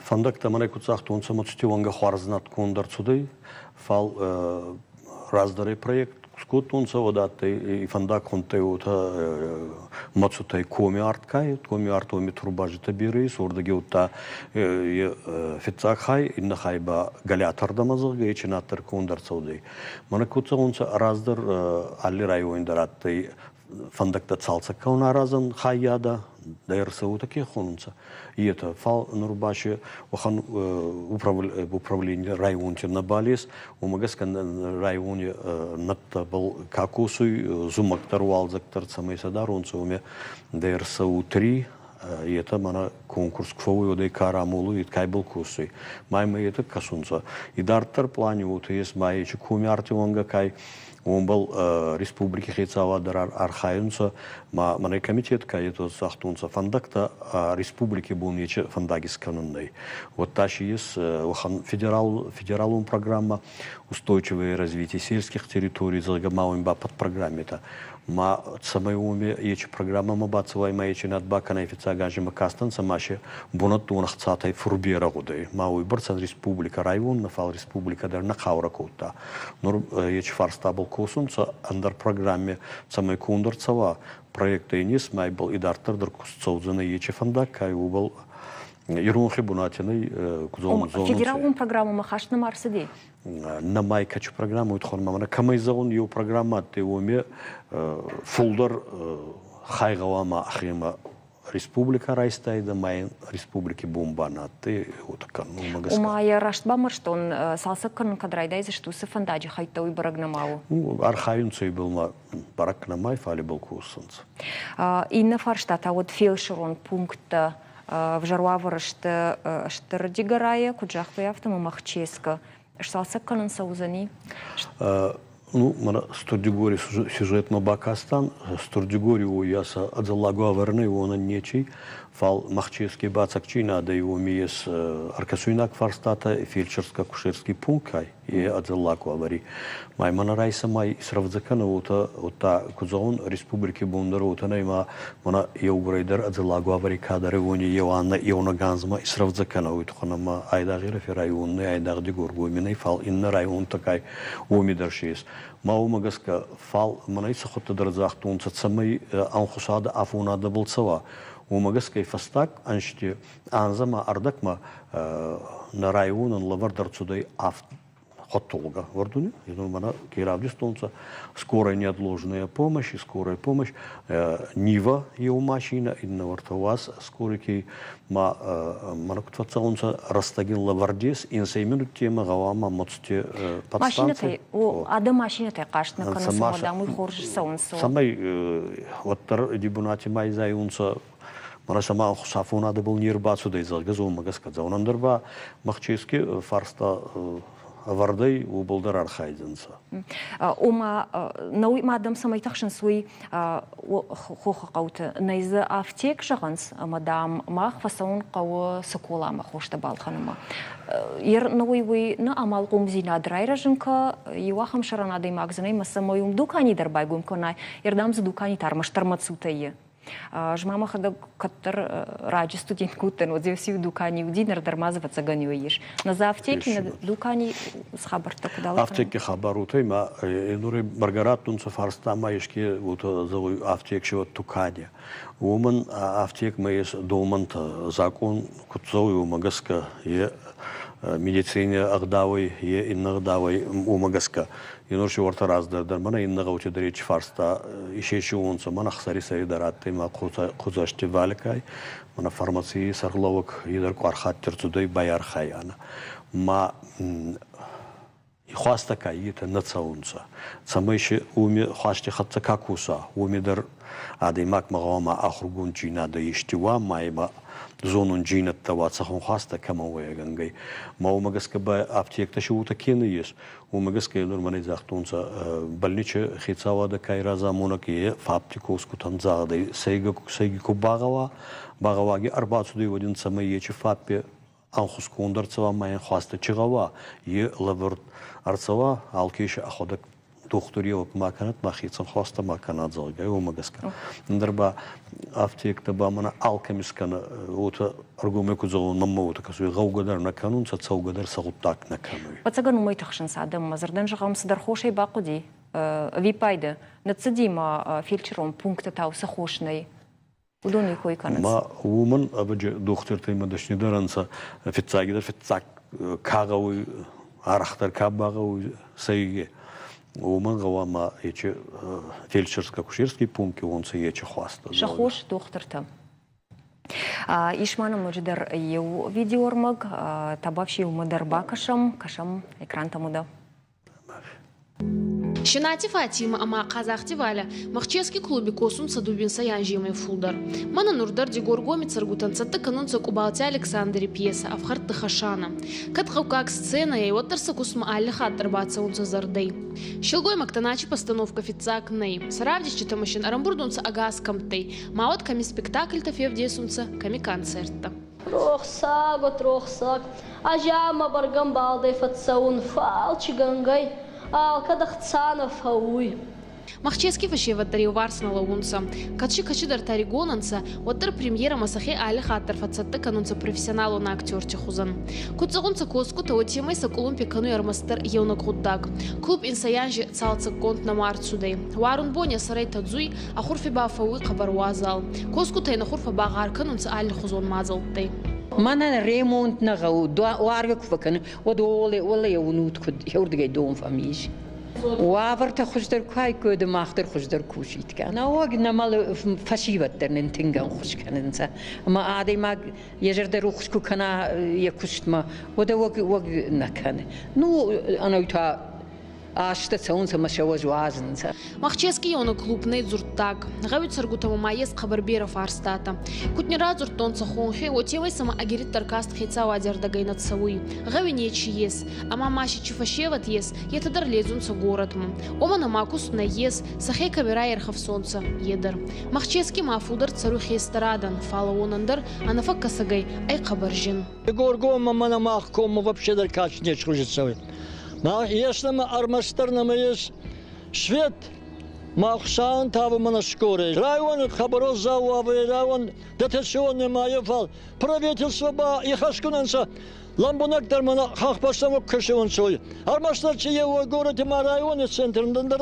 Фӕндӕгтӕ мӕнӕ куд загътонцӕ, Мӕцути уӕнгӕ хуарзнадгонд ӕрцудӕй, фал раздӕри проект скодтонцӕ, уӕд адтӕй фӕндаг хундтӕй уотӕ Мӕцутӕй коми арткай, коми арт уоми турбазитӕ берӕ ес, уордӕги удта фиццаг хай, иннӕ хай ба Галиатӕрдӕмӕ, зӕгъгӕ, ечи над дӕр конд ӕрцӕудзӕй. Мӕнӕ куд зӕгъунцӕ, раздӕр алли райони дӕр адтӕй фӕндӕгтӕ цалцӕг кӕун аразӕн хаййадӕ, дӕр цӕутӕ ке хонунцӕ, етӕ. Фал нур ба си уӕхӕн управление районти нӕбал ес, уомӕ гӕсгӕ райони нӕдтӕбӕл ка косуй, зумӕг дӕр, уалдзӕг дӕр цӕмӕй сӕ даронцӕ, уоми дӕр цӕу три етӕ мӕнӕ конкурс ку фӕууй, уӕд ӕй ка рамолуй, кайбӕл косуй. Ма имӕ етӕ кӕсунцӕ. Идарддӕр плани уотӕ ес, ма ечи коми арти уӕнгӕ кай уомбӕл республики хецауадӕ дӕр архайунцӕ, ма мӕнӕ комитет ка етӕ загътонцӕ, фӕндӕгтӕ республики бон ечи фӕндаг искӕнун нӕй. Уӕдта си ес уӕхӕн федералон программа устойчивое развитие сельских территорий, зӕгъгӕ, ма уин ба подпрограмметӕ. Ма цӕмӕй уоми ечи программӕмӕ бацӕуай, ма ечи над бакӕнай фиццаг анзи кастӕнцӕ, ма си бунӕттон ӕхцатӕй фурберӕ гъудӕй. Ма уойбӕрцӕн республикӕ район нӕ, фал республикӕ дӕр нӕ хъаурӕ кодта. Нур ечи фарстабӕл косунцӕ ӕндӕр программе, цӕмӕй конд ӕрцӕуа проекттӕй ес, ма ибӕл идарддӕр дӕр куст цӕудзӕнӕй ечи фӕндаг, ка уобӕл иронхи бунати нӕй. Федералон программӕмӕ хаст нӕма ӕрцыди? Нӕмай кӕчи программӕ уой туххӕн ма кӕмӕй зӕгъун, еу программӕ адтӕй, уоми фулдӕр хай гъӕуама ӕхемӕ республикӕ райстайдӕ, ма республики бомба нӕ адтӕй, уотӕ кӕнунмӕ гӕсгӕ. Ома йӕ раст бамбӕрстон, цалцӕг кӕнын кӕд райдайдзысты, уыцы фӕндаджы хӕйттӕ уый бӕрӕг нӕма у? Архайунцӕ ибӕл ма бӕрӕг нӕмай, фал ибӕл косунцӕ. Иннӕ фарста та уыд фелсырон пункттӕ ӕвзӕр уавӕры сты Стыр Дигорайы, куыд загътой, афтӕ Махческы. Сцалцӕг кӕнын цӕудзӕни? Ну, мӕнӕ Стыр-Дигори сюжетмӕ бакастан. Стыр-Дигори уоййасӕ ӕдзӕллаг уавӕр нӕй, уонӕн нечи. Фал Махчески бацӕгчийнадӕй уоми ес ӕркӕсуйнаг фарстатӕ фельдшерско-акушерский пункт ӕй, е ӕдзӕллаг уавӕри. Ма мӕнӕ райсӕмӕй исрӕвдзӕ кӕнӕ уотӕ, уотӕ куд зӕгъун, республики бундор уотӕ нӕй, ма мӕнӕ еугурӕй дӕр ӕдзӕллаг уавӕри кадӕр уони еу аннӕ еунӕг анзмӕ исрӕвдзӕ кӕнӕ, уой туххӕн ӕма айдагъ Ирӕфи район нӕй, айдагъ Дигоргоми нӕй, фал иннӕ районтӕ кай уоми дӕр си ес. Ма уомӕ гӕсгӕ, фал мӕнӕ цӕхуӕдтӕ дӕр загътонцӕ, цӕмӕй ӕнхусадӕ афонадӕбӕл цӕуа, уомӕ гӕсгӕ фӕстаг ӕнзти анзӕмӕ ӕрдӕгмӕ нӕ районӕн лӕвӕрд ӕрцудӕй авд хуӕдтолгӕ уӕрдуни. Мӕнӕ ке равдистонцӕ скорая неотложная помощь и скорая помощь Нива еу машина, иннӕ уӕртӕ УАЗ скорики ма мӕнӕ куд фӕццӕунцӕ рӕстӕги лӕвӕрдес инсӕй минуттемӕ гъӕуама моцти подстанци. О, адӕм машинӕтӕй хъаст нӕ кӕнынц, ӕмӕ уый хорз цӕуынц. Цӕмӕй уӕддӕр дибунати ма изайунцӕ мӕнӕ сӕмӕ ӕхсафонадӕбӕл не рбацудӕй, зӕгъгӕ, зонмӕ гӕсгӕ дзӕунӕн дӕр ба Махчески фарста ӕвӕрдӕй уобӕл дӕр архайдзӕнцӕ. Ома, науи ма адӕм цӕмӕй тӕхсынц, уый хохы хъӕуты нӕй дзы афтек зӕгъынц, ӕмӕ, дам, мах фӕцӕуын хъӕуы Цыколамӕ хостӕ балхӕнынмӕ. Науи уый нӕ амалхъомдзинад райрӕзын кӕ, иу ахӕм сӕрӕн адӕймаг дзы нӕй, ӕмӕ цӕмӕй уым дукани дӕр байгом кӕнай, ердӕм дзы дуканитӕ ӕрмӕстдӕр мӕцутӕй. Ӕз ма мӕхӕдӕг кӕддӕр раджы студент куы уыдтӕн, уӕд дзы дукани уыди, ныр дӕр ма дзы ӕвӕццӕгӕн ис. На за аптеки, на дукани цы хабӕрттӕ куыд алкӕнӕм? Аптеки хабар уотӕ ма нур бӕргӕ раттунцӕ фарста ма еске уотӕ зӕгъуй афтек се тукани. Уомӕн афтекмӕ ес домӕнтӕ, закъон куд цӕуй, уомӕ гӕсгӕ е. Медицине ӕгъдауӕй, е иннӕ ӕгъдауӕй, уомӕ гӕсгӕ. Енорси уӕртӕ раздӕр дӕр мӕнӕ иннӕ гъӕути дӕр ечи фарста исесиуонцӕ, мӕнӕ ӕхсӕри сӕри дӕр адтӕй ма Хъудзасти Валикай, мӕнӕ фармаций сӕргълӕууӕг е дӕр къуар хатти ӕрцудӕй байархайӕнӕ. Ма хуастӕ ка етӕ нӕ цӕунцӕ. Цӕмӕй си уоми хуасти хӕццӕ ка коса, уоми дӕр адӕймагмӕ гъӕуама ахургонддзийнадӕ ести уа, ма имӕ зонундзийнӕдтӕ уа, цӕхуӕн хуастӕ кӕмӕн уӕйгӕнгӕй. Ма уомӕ гӕсгӕ ба аптектӕ си уотӕ ке нӕййес, уомӕ гӕсгӕ нур мӕнӕ загътонцӕ, больничи хецауадӕ ка разамонӕг, е ФАП-ти косгутӕн загъдӕй, сӕйгӕ, сӕйги ку багъӕуа, багъӕуаги ӕрбацудӕй, уӕд ин цӕмӕй ечи ФАП-и ӕнхусгонд ӕрцӕуа ма ин хуастӕ чи гъӕуа, е лӕвӕрд ӕрцӕуа, алке си ӕхуӕдӕг дохтури ма кӕнӕд, ма хецӕн хуастӕ ма кӕнӕд, зӕгъгӕ, уомӕ гӕсгӕ. Ӕндӕр ба афтектӕ ба мӕнӕ алкӕми скӕнӕ, уотӕ ӕргомӕй ку зӕгъон, мӕнмӕ уотӕ кӕсуй, гъӕугӕ дӕр нӕ кӕнунцӕ, цӕугӕ дӕр сӕ гъуддаг нӕ кӕнуй. Ӕцӕгӕн уымӕй тыхсынц адӕммӕ. Дзырдӕн зӕгъӕм, цыдӕр хосӕй бахъуыди ӕвиппайды. Ныццыди ма фельдшерон пункты та уыцы хос нӕй. Уыдон кой кӕнынц. Ма уымӕн ӕвӕджы дохтиртӕй ма дӕснидӕр ӕнцӕ фиццагидӕр фиццаг ка гъӕуй, арӕхдӕр ка багъӕуй сӕйги. Уымӕн гъӕуама ечи фельдшерско-акушерский пункти уонцӕ ечи хуастӕ. Сӕ хос дохтиртӕ. Ис ма нӕм ноджыдӕр иу видеоӕрмӕг, табафси уымӕ дӕр бакӕсӕм, кӕсӕм экрантӕм уыдӕ. Щенати Фатима ӕма Хъазахти Валя Махчески клуби косунцӕ дууинсӕй анземӕй фулдӕр. Мӕнӕ нур дӕр Дигоргоми цӕргутӕн цӕттӕ кӕнунцӕ Къубалти Александри пьесӕ «Ӕфхӕрдти Хӕсанӕ». Кӕд гъӕуккаг сценӕйӕй, уӕддӕр сӕ кустмӕ алли хатт ӕрбацӕунцӕ зӕрдӕй. Силгоймӕгтӕн ачи постановкӕ фиццаг нӕй. Сӕ равдисджитӕмӕ син ӕрӕмбурдунцӕ ӕгас кӕмттӕй, ма уӕд кӕми спектакльтӕ февдесунцӕ, кӕми концерттӕ. Рохсаг, от рохсаг, Азӕмӕ бӕргӕ ӕмбалдӕй фӕццӕун, фал чи гӕнгӕй, алкӕд ӕхца нӕ фӕууй. Махчески фӕсевӕд дӕр еуварс нӕ лӕуунцӕ. Кӕд си кӕцидӕртӕ ӕригон ӕнцӕ, уӕддӕр премьерӕмӕ сӕхе алли хатт дӕр фӕццӕттӕ кӕнунцӕ профессионалон актерти хузӕн. Куд зӕгъунцӕ косгутӕ, уотемӕй сӕ къулумпи кӕнуй ӕрмӕстдӕр еунӕг гъуддаг. Клуб инсӕй анзи цалцӕггонд нӕма ӕрцудӕй. Уарун бон ӕ сӕрӕй тӕдзуй, ӕ хурфи ба фӕууй хъӕбӕр уазал. Косгутӕ ин ӕ хурфӕ багъар кӕнунцӕ аллихузон мадзӕлттӕй. Мӕнӕн ремонт нӕ гъӕуы, уаргӕ куы фӕкӕны, уӕд уӕле уынут куыд, еуырдыгӕй дон фӕмис. Уавӕртӕ хуыздӕр куы айккой, мах дӕр хуыздӕр куситкӕ. Науӕг нӕмӕ фӕсивӕд дӕр нын тынг ӕнхуыс кӕнынц. Ӕмӕ адӕймаг йӕ зӕрдӕ рухс куы кӕна йӕ куыстмӕ, уӕд уӕг уӕг нӕ кӕны. Ну, ӕнӕуи та азтӕ цӕунцӕ ӕма сӕ уӕз уадзунцӕ. Махчески ионы клуб нӕй дзурдтаг. Гъӕуи цӕргутӕмӕ ма ес хъӕбӕр берӕ фарстатӕ. Куд не радзурдтонцӕ хонхи, уотемӕй сӕмӕ ӕгириддӕр каст хецауади ӕрдӕгӕй нӕ цӕуй. Гъӕуи нечи ес, ӕма ма си чи фӕсевӕд ес, етӕ дӕр ледзунцӕ горӕтмӕ. Уомӕн ӕма куст нӕййес, сӕхе кӕми райерхӕфсонцӕ, е дӕр. Махчески ма фулдӕр цӕруй хестӕр адӕн, фал уонӕн дӕр ӕнӕфӕккӕсӕгӕй ӕй хъӕбӕр зин. Горгоммӕ мӕнӕ мах коммӕ вообще дӕр каст не схуызы цӕуй. Ес нӕмӕ ӕрмӕстдӕр нӕмӕ ес свет, мах Хуцауӕн тавы мӕнӕ скорӕй. Районы хабароззау уавӕри район дотационный нӕма фал правительство ба ихӕсгун ӕнцӕ лӕмбунӕгдӕр мӕнӕ хӕхбӕстӕмӕ кӕсеуонцӕ. Ӕрмӕстдӕр чи еу горӕти ма райони центрӕн дӕр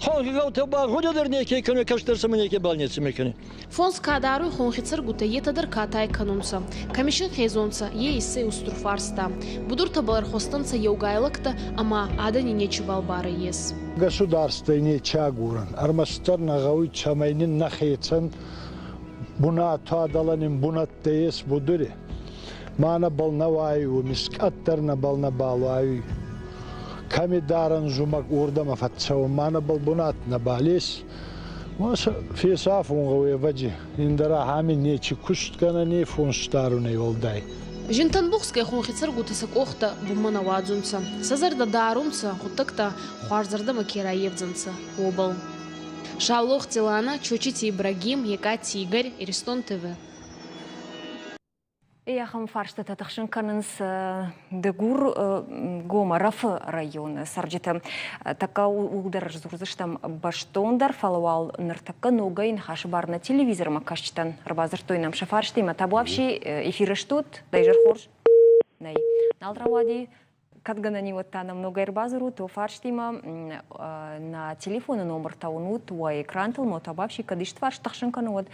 хонхи гъӕутӕ ба гъуди дӕр неке кӕнуй, кӕстӕр сӕмӕ неке бал неци кӕнуй. Фонс ка даруй хонхи цӕргутӕ, етӕ дӕр катай кӕнунцӕ. Кӕми син хезонцӕ, е иссӕй устур фарста. Будуртӕбӕл ӕрхуӕстӕнцӕ еугай лӕгтӕ ӕма адӕни нечибал барӕ ес. Государствӕй нечи агорӕн. Ӕрмӕстдӕр нӕ гъӕуй, цӕмӕй нин нӕхецӕн бунат адӕлӕ нин бунӕттӕ ес будури. Ма нӕбӕл нӕ уайуй, мискъӕт дӕр нӕбӕл нӕбал уайуй. Кӕми дарӕн зумӕг уордӕмӕ фӕццӕуӕн, ма нӕбӕл бунат нӕбал ес. Фесафун гъӕуй ӕвӕдзи, ӕндӕр ахӕми нечи куст кӕнӕн фонс дарунӕй уӕлдай. Зинтӕн бухсгӕй хонхи цӕргутӕ сӕ къохтӕ бунмӕ нӕ уадзунцӕ. Сӕ зӕрдӕ дарунцӕ, гъуддӕгтӕ хуарзӕрдӕмӕ ке раййевдзӕнцӕ, уобӕл. Шаулох Тилана, Чочити Ибрагим, Екати Игорь, Иристон ТВ. Ахӕм фарстатӕ тыхсын кӕнынц Дыгургомы Ӕрӕфы районы цӕрджытӕ. Тӕккӕ ууыл дӕр сдзурдзыстӕм бӕстондӕр, фӕлӕ уал ныртӕккӕ ногӕй ныхасы бар нӕ телевизормӕ кӕсджытӕн ӕрбадзырдтой нӕм сӕ фарстимӕ. Табуафси, эфиры стут? Дӕ изӕр хорз? Нӕй. Нал рауади. Кӕд гӕнӕн и, уӕд та нӕм ногӕй ӕрбадзурут уӕ фарстимӕ. Нӕ телефоны номыртӕ уынут уӕ экрантыл, ма та бабси кӕд исты фарст тыхсын кӕны, уӕд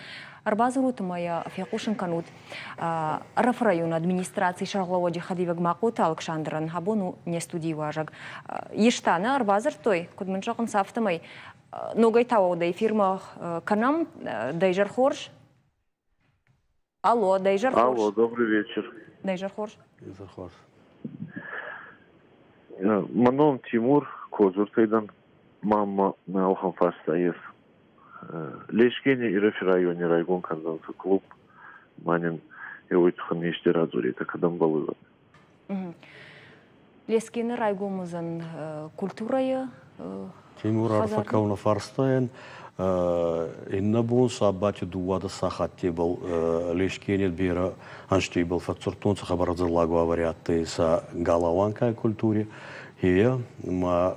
ӕрбадзурут ӕмӕ йӕ фехъусын кӕнут. Ӕрӕфы районы администрацийы сӕргълӕууӕджы хӕдивӕг Махъоты Алыксандрӕн абон у не студийы уазӕг. Иста нӕ ӕрбадзырдтой, куыд мын зӕгъынц, афтӕмӕй ногӕй та уӕ эфирмӕ кӕнӕм. Дӕ изӕр хорз. Алло, дӕ изӕр хорз. Алло, добрый вечер. Дӕ изӕр хорз. Изӕр хорз. Мӕ ном Тимур, Кодзуртӕй дӕн. Мамма мӕ охӕн фарста ес. Лешкени Ирӕфи райони райгон кӕндзӕнцӕ клуб. Ма нин еуей туххӕн ести радзоретӕ, кӕд ӕмбӕлуй, уӕд. Лескены райгом уыдзӕн культурӕйы Тимур арфӕ кӕуыны фарстайӕн иннӕ бон сабати дууадӕс сахаттебӕл Лескени берӕ ӕнзтибӕл фӕдздзурдтонцӕ хъӕбӕр ӕдзӕллаг уавӕри адтӕй сӕ галауанкай культури. Е ма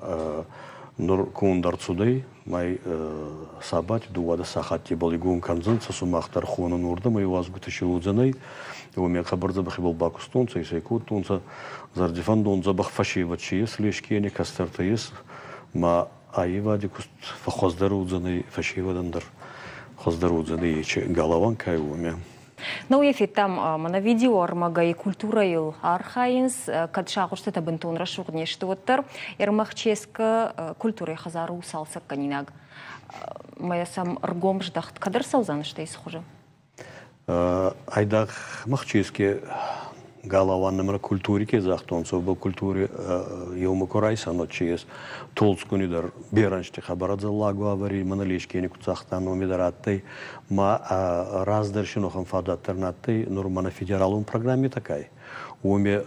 нур конд ӕрцудӕй май сабати дууадӕс сахаттебӕл игон кӕндзӕнцӕ, сумах дӕр хонун уордӕмӕ иуазгутӕ си уодзӕнӕй. Уоми хъӕбӕр дзӕбӕх ибӕл бакустонцӕ, исӕй кодтонцӕ. Зӕрдифӕндон дзӕбӕх фӕсевӕд си ес, Лескени кӕстӕртӕ ес, ма аййевади куст фӕххуӕздӕр уодзӕнӕй фӕсевӕдӕн дӕр, хуӕздӕр уодзӕнӕй ечи галауан кай уоми. Ну, йӕ федтам мӕнӕ видеоӕрмӕгӕй культурӕйыл архайынц, кӕд сагъуыстытӕ бынтон рӕсугъд не сты, уӕддӕр. Ӕрмӕхческы культурӕйы хӕдзар у цалцӕггӕнинаг. Мӕ сӕм ӕргом здӕхт кӕд ӕрцӕудзӕн, стӕй цы хуызы? Айдагъ Махческе галауан нымра культури ке загътонцӕ, уобӕл культури еумӕ ку райсӕн, чи ес Толдзгуни дӕр берӕнсти хабар ӕдзӕллаг уавӕри мӕнӕ Лескени ку цагъта, номи дӕр адтӕй, ма раздӕр си нохан фадат дӕр нӕ адтӕй, нур мӕнӕ федералон программитӕ кай, уоми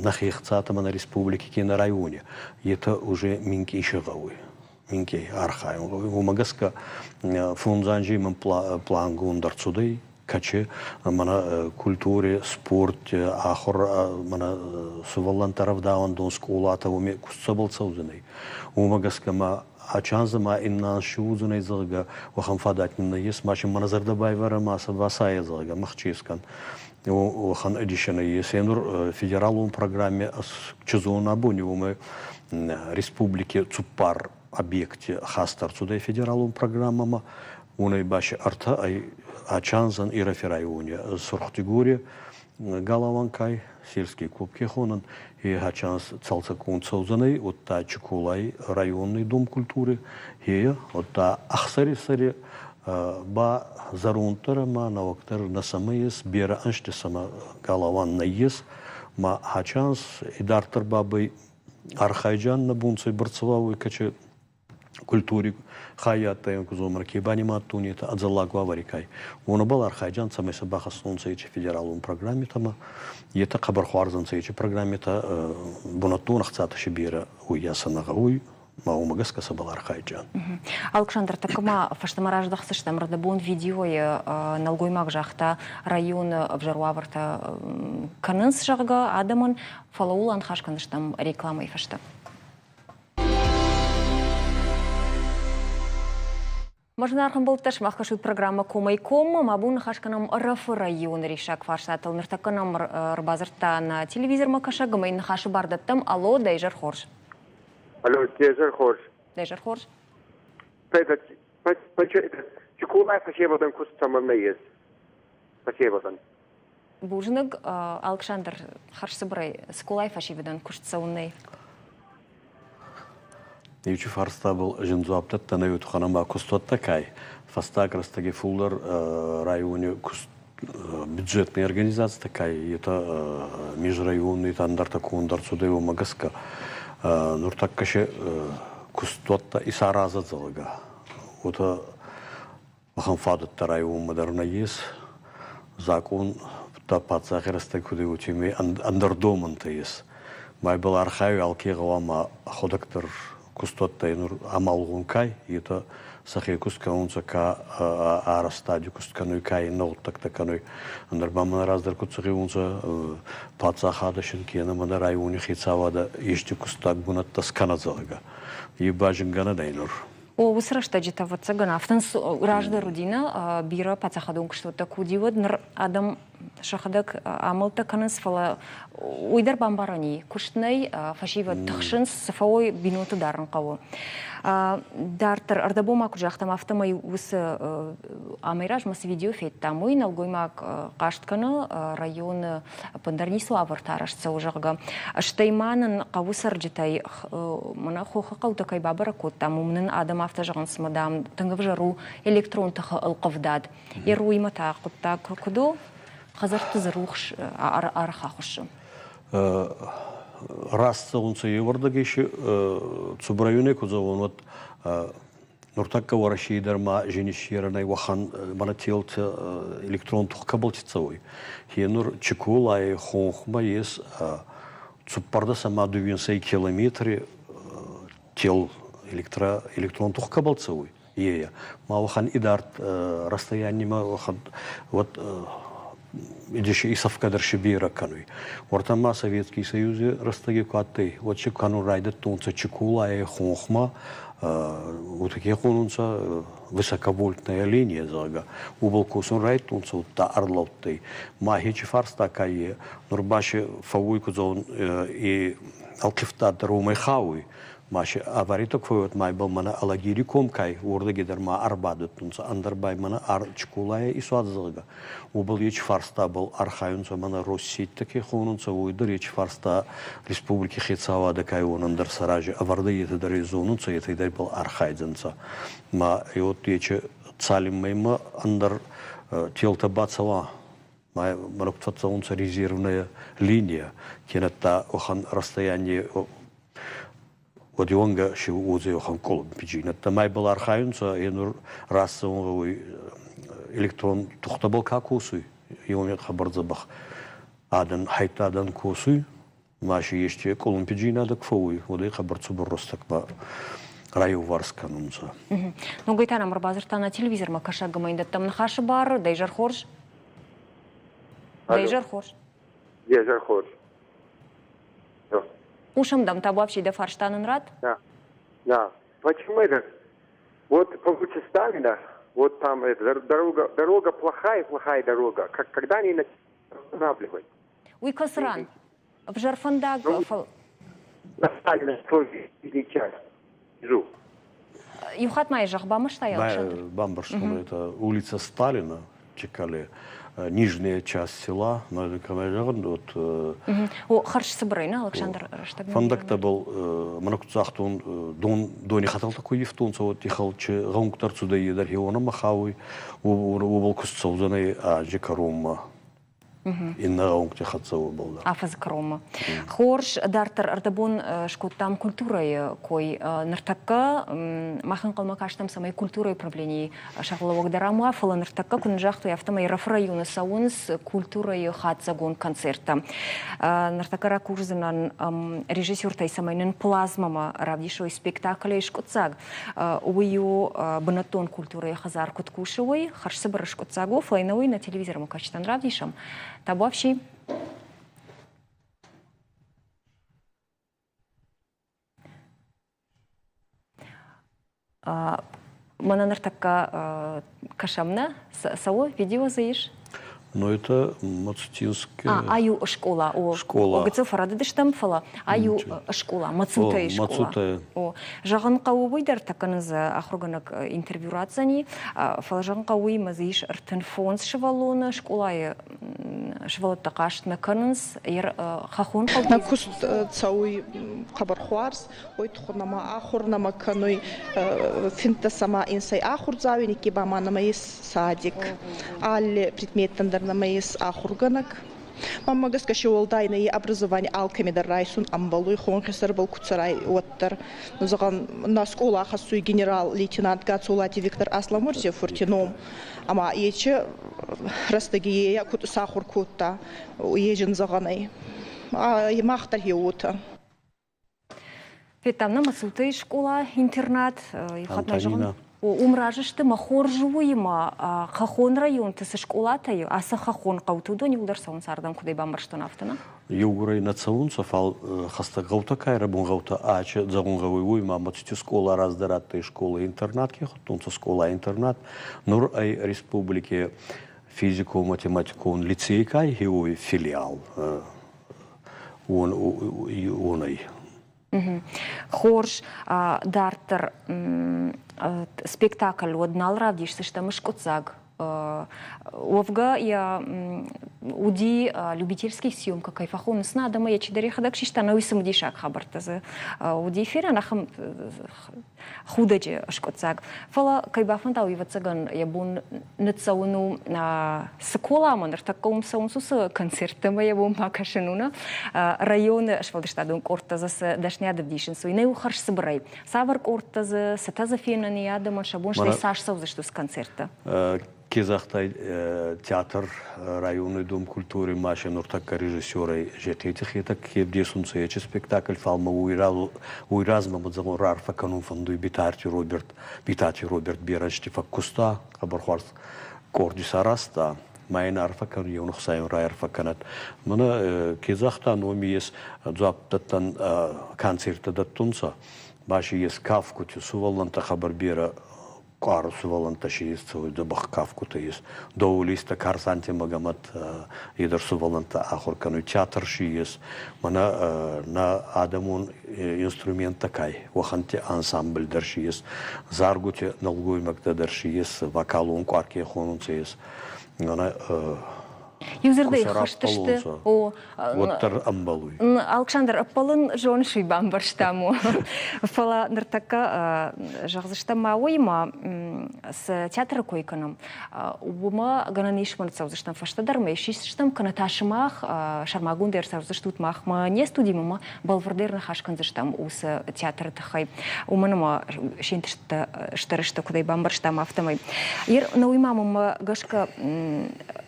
нӕхе хцатӕ мӕнӕ республики кенӕ райони, етӕ уже минкъий исӕ гъӕуй. Минкъий архайун гъӕуй. Уомӕ гӕсгӕ фондз анзи мӕн плангонд ӕрцудӕй кӕчи мӕнӕ культури, спорт, ахур, мӕнӕ сувӕллӕнттӕ рӕвдауӕндон скъолатӕ уоми куст цӕбӕл цӕудзӕнӕй. Уомӕ гӕсгӕ ма ачанза ма иннӕ анз си уодзӕнӕй, зӕгъгӕ, уӕхӕн фадат нин нӕййес, ма си мӕнӕ зӕрдӕ байвӕрӕ, ма сӕ басайӕ, зӕгъгӕ, махческӕн. Уӕхӕн эдишӕнӕй ес. Нур федералон программе чизон абони уомӕ республики цуппар объекти хаст ӕрцудӕй федералон программӕмӕ. Уонӕй ба си ӕртӕ ӕй Ачанзӕн Ирӕфи райони Сурхдигори галауанкай, сельский клуб ке хонӕн, е Ачанз цалцӕггонд цӕудзӕнӕй, удта Чиколай районный дом культуры, е, удта Ӕхсӕрисӕри ба зӕронддӕр ӕма нӕуӕгдӕр нӕ цӕмӕ ес, берӕ ӕнзти сӕмӕ галауан нӕййес, ма Ачанз идарддӕр бабӕй архайджан нӕ бон цӕйбӕрцӕ уой кӕче культури хайадтӕ кузомар ке банимадтунетӕ ӕдзӕллаг уавӕри кай. Уонӕбӕл архайджан, цӕмӕй сӕ бахӕссонцӕ ечи федералон программитӕмӕ. Етӕ хъӕбӕр хуарз ӕнцӕ ечи программитӕ бунӕттон ӕхцатӕ си берӕ уоййасӕ нӕ гъӕуй, ма уомӕ гӕсгӕ сӕбӕл архайджан. Алыксандр, тӕккӕ ма фӕстӕмӕ раздӕхдзыстӕм рдӕбон видеойы нӕлгоймаг загъта, районы ӕвзӕр уавӕртӕ кӕнынц, зӕгъгӕ, адӕмӕн, фӕлӕ ууыл аныхас кӕндзыстӕм рекламӕйы фӕстӕ. Мӕ зынаргъ ӕмбӕлттӕ, сымах кӕсут программӕ Комӕй коммӕ. Мӕ бон ныхас кӕнӕм РФ-ы районы риссаг фарстатыл. Ныртӕккӕ нӕм ӕрбадзырдта нӕ телевизормӕ кӕсӕг ӕмӕ йын ныхасы бар дӕттӕм. Алло, дӕ изӕр хорз. Алло, дӕ изӕр хорз. Дӕ изӕр хорз. Чиколай фӕсевӕдӕн куыст цӕмӕннӕ ес? Фӕсевӕдӕн. Бузныг, Алыксандр, хӕрзцыбырӕй скъолайы фӕсивӕдӕн куыст цӕуыннӕй? Иучи фарстабыл зын дзуапп дӕттӕн ӕй туххӕн ӕма кустуӕттӕ кай фӕстаг рӕстӕги фулдӕр райони куст бюджетный организацитӕ кай етӕ межрайонный ӕндӕртӕ конд ӕрцудӕй, уомӕ гӕсгӕ нуртӕккӕ се кустуӕттӕ исаразӕ, зӕгъгӕ, уотӕ Ахӕм фадӕттӕ районмӕ дӕр нӕййес. Закъон та паддзахи рӕстӕг куд уотемӕй ӕндӕр домӕнтӕ ес. Ма ибӕл архайуй алке гъӕуама ӕхуӕдӕг дӕр кустуӕттӕй нур амалгъон ка ӕй, етӕ сӕхе куст кӕнунцӕ, ка арӕзтади куст кӕнуй, ка иннӕ гъуддӕгтӕ кӕнуй. Ӕндӕр ба мӕнӕ раздӕр куд зӕгъиуонцӕ, паддзахадӕ син кенӕ мӕнӕ райони хецауадӕ ести кустаг бунӕттӕ скӕнӕд, зӕгъгӕ. Е ба зингӕ нӕй нур. О, уыцы рӕстӕджытӕ, ӕвӕццӕгӕн, афтӕ раздӕр уыди нӕ, бирӕ паддзахадон куыстуӕттӕ куы уыди, уӕд ныр адӕм сӕхӕдӕг амӕлттӕ кӕнынц, фӕлӕ уый дӕр бамбарӕн и, куыст нӕй, фӕсивӕд тыхсынц, цы фӕуой, бинонты дарын хъӕуы. Дарддӕр, ӕрдӕбон ма куыд загътам, афтӕмӕй уыцы амӕй размӕ цы видео федтам, уый нӕлгоймаг хъаст кӕны районы ӕппындӕр ницы уавӕртӕ арӕзт цӕуы, зӕгъгӕ. Стӕй ма нын хъӕуы цӕрджытӕй мӕнӕ хохы хъӕутӕ кӕй бабӕрӕг кодтам, уым нын адӕм афтӕ зӕгъынц, ӕмӕ, дам, тынг ӕвзӕр у электрон тыхы ӕлхъывдад. Йӕ руимӕ та хъуыддаг куыд у? Хӕдзӕртты дзы рухс арӕх ахуыссы. Раст зӕгъунцӕ, еуӕрдӕгӕй си Цубрайонӕй ку зӕгъон, уӕд нуртӕккӕ Уӕрӕсей дӕр ма зин иссерӕнӕй уӕхӕн мӕнӕ телтӕ электрон тух кӕбӕлти цӕуй. Хе нур Чиколай хонхмӕ ес цуппӕрдӕс ӕма дууинсӕй километри тел электрон тух кӕбӕл цӕуй. Е ма уӕхӕн идард расстояниемӕ уӕхӕн вот идиши исӕфгӕ дӕр си берӕ кӕнуй. Уортӕ ма Советский Союзи рӕстӕги ку адтӕй, уӕд си кӕнун райдӕдтонцӕ Чиколайӕй хонхмӕ, уотӕ хонунцӕ высоковольтная линия, зӕгъгӕ. Уобӕл косун райдтонцӕ, удта ӕрлӕудтӕй. Ма хечи фарста ка е, нур ба си фӕууй ку зӕгъун, и ӕлхъивдтад дӕр уомӕй хауй. Ма си аваритӕ куйот майбӕл мӕнӕ Алагири ком кай, уордӕги дӕр ма ӕрбадӕттунцӕ, ӕндӕр бай мӕнӕ Чколайӕ исуадзӕгӕ. Уобӕл ечи фарстабӕл архайунцӕ мӕнӕ Росситтӕ ке хонунцӕ, уой дӕр ечи фарста республики хецауадӕ кай уонӕн дӕр сӕ рази ӕвӕрдӕ етӕ дӕр зонунцӕ, етӕ дӕр ибӕл архайдзӕнцӕ. Ма вот ечи цалинмӕ имӕ ӕндӕр телтӕ бацӕуа, ма куд фӕццӕунцӕ резервная линия, кенӕдта уӕхӕн расстояние уӕдиуӕнгӕ си уодзӕй уӕхӕн къулумпиджийнӕдтӕ. Ма ибӕл архайунцӕ, е нур рацӕун гъӕуй электрон тухтӕбӕл ка косуй, еуме хъӕбӕр дзӕбӕх адӕн, хӕйттӕ адӕн косуй, ма си ести къулумпиджийнадӕ ку фӕууй, уӕд ӕй хъӕбӕр цубур рӕстӕгмӕ райеуварс кӕнунцӕ. Ногӕй та нӕм ӕрбадзырдта нӕ телевизормӕ кӕсӕг ӕмӕ йын дӕттӕм ныхасы бар. Дӕ изӕр хорз. Дӕ изӕр хорз. Дӕ изӕр хорз. Хъусӕм дӕм, табуафси дӕ фарста нын ратт. Да. Да. Почему это? Вот по улице Сталина, вот там это, дорога, дорога плохая, плохая дорога. Как, когда они начнут останавливать? Уый кӕцы ран? Ӕвзӕр фӕндаг? Ну, на Сталина часть. Иу хатт ма йӕ зӕгъ, бамбӕрстай, Александр? Бамбӕрстон, это улица Сталина, Чекале, нижняя часть села, но это кӕмӕй зӕгъын, вот... О, хӕрз цыбырӕй, на, Александр, рӕстӕг. Фӕндӕгтӕбӕл мӕнӕ куд загътон, дон, дони хӕтӕлтӕ ку ивтонцӕ, вот ихалчи гъӕунгтӕ ӕрцудӕй е дӕр хеуонӕмӕ хауй, уобӕл куст цӕудзӕнӕй ази кӕронмӕ. Иннӕ гъӕунгти хӕццӕ уобӕл дӕр. Афӕдзы кӕронмӕ. Хорз, дарддӕр ӕрдӕбон скодтам культурӕйы кой. Ныртӕккӕ мах ӕнхъӕлмӕ кастам, цӕмӕй культурӕйы управленийы сӕргълӕууӕг дӕр ам уа, фӕлӕ ныртӕккӕ куы нын загътой, афтӕмӕй Ӕрӕфы районы цӕуынц культурӕйы хатдзӕгон концерттӕ. Ныртӕккӕ ракурдзынӕн режиссертӕй, цӕмӕй нын плазмӕмӕ равдисой спектаклӕй скъуыддзаг. Уый у бынӕттон культурӕйы хӕдзар куыд кусы, уый хӕрзцыбыр скъуыддзаг у, фӕлӕ йын уый нӕ телевизормӕ кӕсджытӕн равдисӕм. Табуафси. Мӕнӕ ныртӕккӕ кӕсӕм нӕ, цӕуы видео дзы ис? Но это Мацутинская... А, аю школа. О, школа. Гыццыл фӕрӕдыдыстӕм, фӕлӕ аю школа, Мацутайы школа. Мацутая. О, зӕгъын хъӕуы уый дӕр тӕккӕ нын дзы ахуыргӕнӕг интервью ратдзӕни, фӕлӕ зӕгъын хъӕуы уый, ӕмӕ дзы ис 35 сывӕллоны скъолайы сывӕллӕттӕ хъаст нӕ кӕнынц, хӕххон хъӕуты. Нӕ куст цӕуй хъӕбӕр хуарз, уой туххӕн нӕмӕ ахур нӕмӕ кӕнуй 15 ӕма инсӕй ахурдзауи, никки ба ма нӕмӕ ес садик. Алли предметтӕн дӕр нӕмӕ ес ахургӕнӕг. Мӕнмӕ гӕсгӕ си уӕлдай нӕй образование алкӕми дӕр райсун ӕмбӕлуй, хонхи сӕрбӕл ку цӕрай, уӕддӕр. Ну, зӕгъӕн, нӕ скъола хӕссуй генерал-лейтенант Гацолати Виктор Асламурзев фурти ном. Ӕма ечи рӕстӕги е куд исахур кодта, е зин зӕгъӕн ӕй. Мах дӕр уотӕ. Федтам нӕ Мацутӕйы скъола, интернат. Антонина. Уым разы сты мӕ хорз уыимӕ хӕххон районты цы скъолатӕ и, ацы хӕххон хъӕуты уыдон иууылдӕр цӕуынц ардӕм, куыдӕй бамбӕрстон, афтӕ нӕ? Еугурӕй нӕ цӕунцӕ, фал хӕстӕг гъӕутӕ ка рӕбун гъӕутӕ аче зӕгъун гъӕуй, уой ма Мацути скъола раздӕр адтӕй скъола-интернат, ке худтонцӕ скъола-интернат. Нур ӕй республики. Физико-математикон лицей кай хеуой филиал уонӕй. Хорз, дарддӕр спектакль уӕд нал равдисдзыстӕм скъуыддзаг. Уӕвгӕ йӕ уыди любительский съемка кӕй фӕхонынц, нӕ адӕмы йӕ чидӕр йӕхӕдӕг систа, нӕ уый цымыдисаг хабӕрттӕ дзы уыди фенӕн ахӕм худӕджы скъуыддзаг. Фӕлӕ кӕй бафӕнда, уый, ӕвӕццӕгӕн, йӕ бон ныццӕуын у Цыколамӕ, ныртӕккӕ уым цӕуынц уыцы концерттӕ ӕмӕ йӕ бон бакӕсын у, нӕ? Районы сфӕлдыстадон къордтӕ дзы цы дӕсныйад ӕвдисынц, уый нӕ у хӕрзцыбырӕй. Цавӕр къордтӕ дзы, цытӕ дзы фенӕн и адӕмӕн, сӕ бон стӕй цас цӕудзысты уыцы концерттӕ? Ке загътай, театр райони Дом культуры ма се нуртӕккӕ режиссерӕй Зекъети Хетӕг ке вдесунцӕ ечи спектакль, фал ма уой размӕ ма зӕгъун раарфӕ кӕнун фӕндуй Битарти Роберт. Битати Роберт берӕ ӕзти фӕккуста, хъӕбӕр хуарз къорд исаразта. Ма ин арфӕ кӕнун, еу Хуцауи райарфӕ кӕнӕд. Мӕнӕ ке загъта, номи ес дзуапп дӕттӕн концерттӕ дӕттунцӕ. Ба си ес кафгути, сувӕллӕнттӕ хъӕбӕр берӕ къуар сувӕллӕнттӕ си ес, дзӕбӕх кафгутӕ ес. Доулистӕ Карсанти Магомед е дӕр сувӕллӕнттӕ ахур кӕнуй, театр си ес. Мӕнӕ нӕ адӕмон инструменттӕ кай, уӕхӕнтти ансамбль дӕр си ес, заргути нӕлгоймӕгтӕ дӕр си ес, вокалон къуар ке хонунцӕ ес. Мӕнӕ Иузӕрдӕй хызтысты. О, уӕддӕр ӕмбӕлуй. Алыксандр, ӕппӕлын зоныс, уый бамбӕрстам. Фӕлӕ ныртӕккӕ зӕгъдзыстӕм ма уыимӕ, цы театры кой кӕнӕм, уымӕ гӕнӕн ис мӕ ныццӕудзыстӕм фӕстӕдӕр мӕ исдзыстӕм, кӕнӕ та сымах сӕрмагондӕй ӕрцӕудзыстут махмӕ не студимӕ ма бӕлвырдӕй ныхас кӕндзыстӕм уыцы театры тыххӕй, уымӕн ӕмӕ се нтыстытӕ стыр сты, куыд ӕй бамбӕрстам, афтӕмӕй. Ер науимӕ мӕнмӕ гӕсгӕ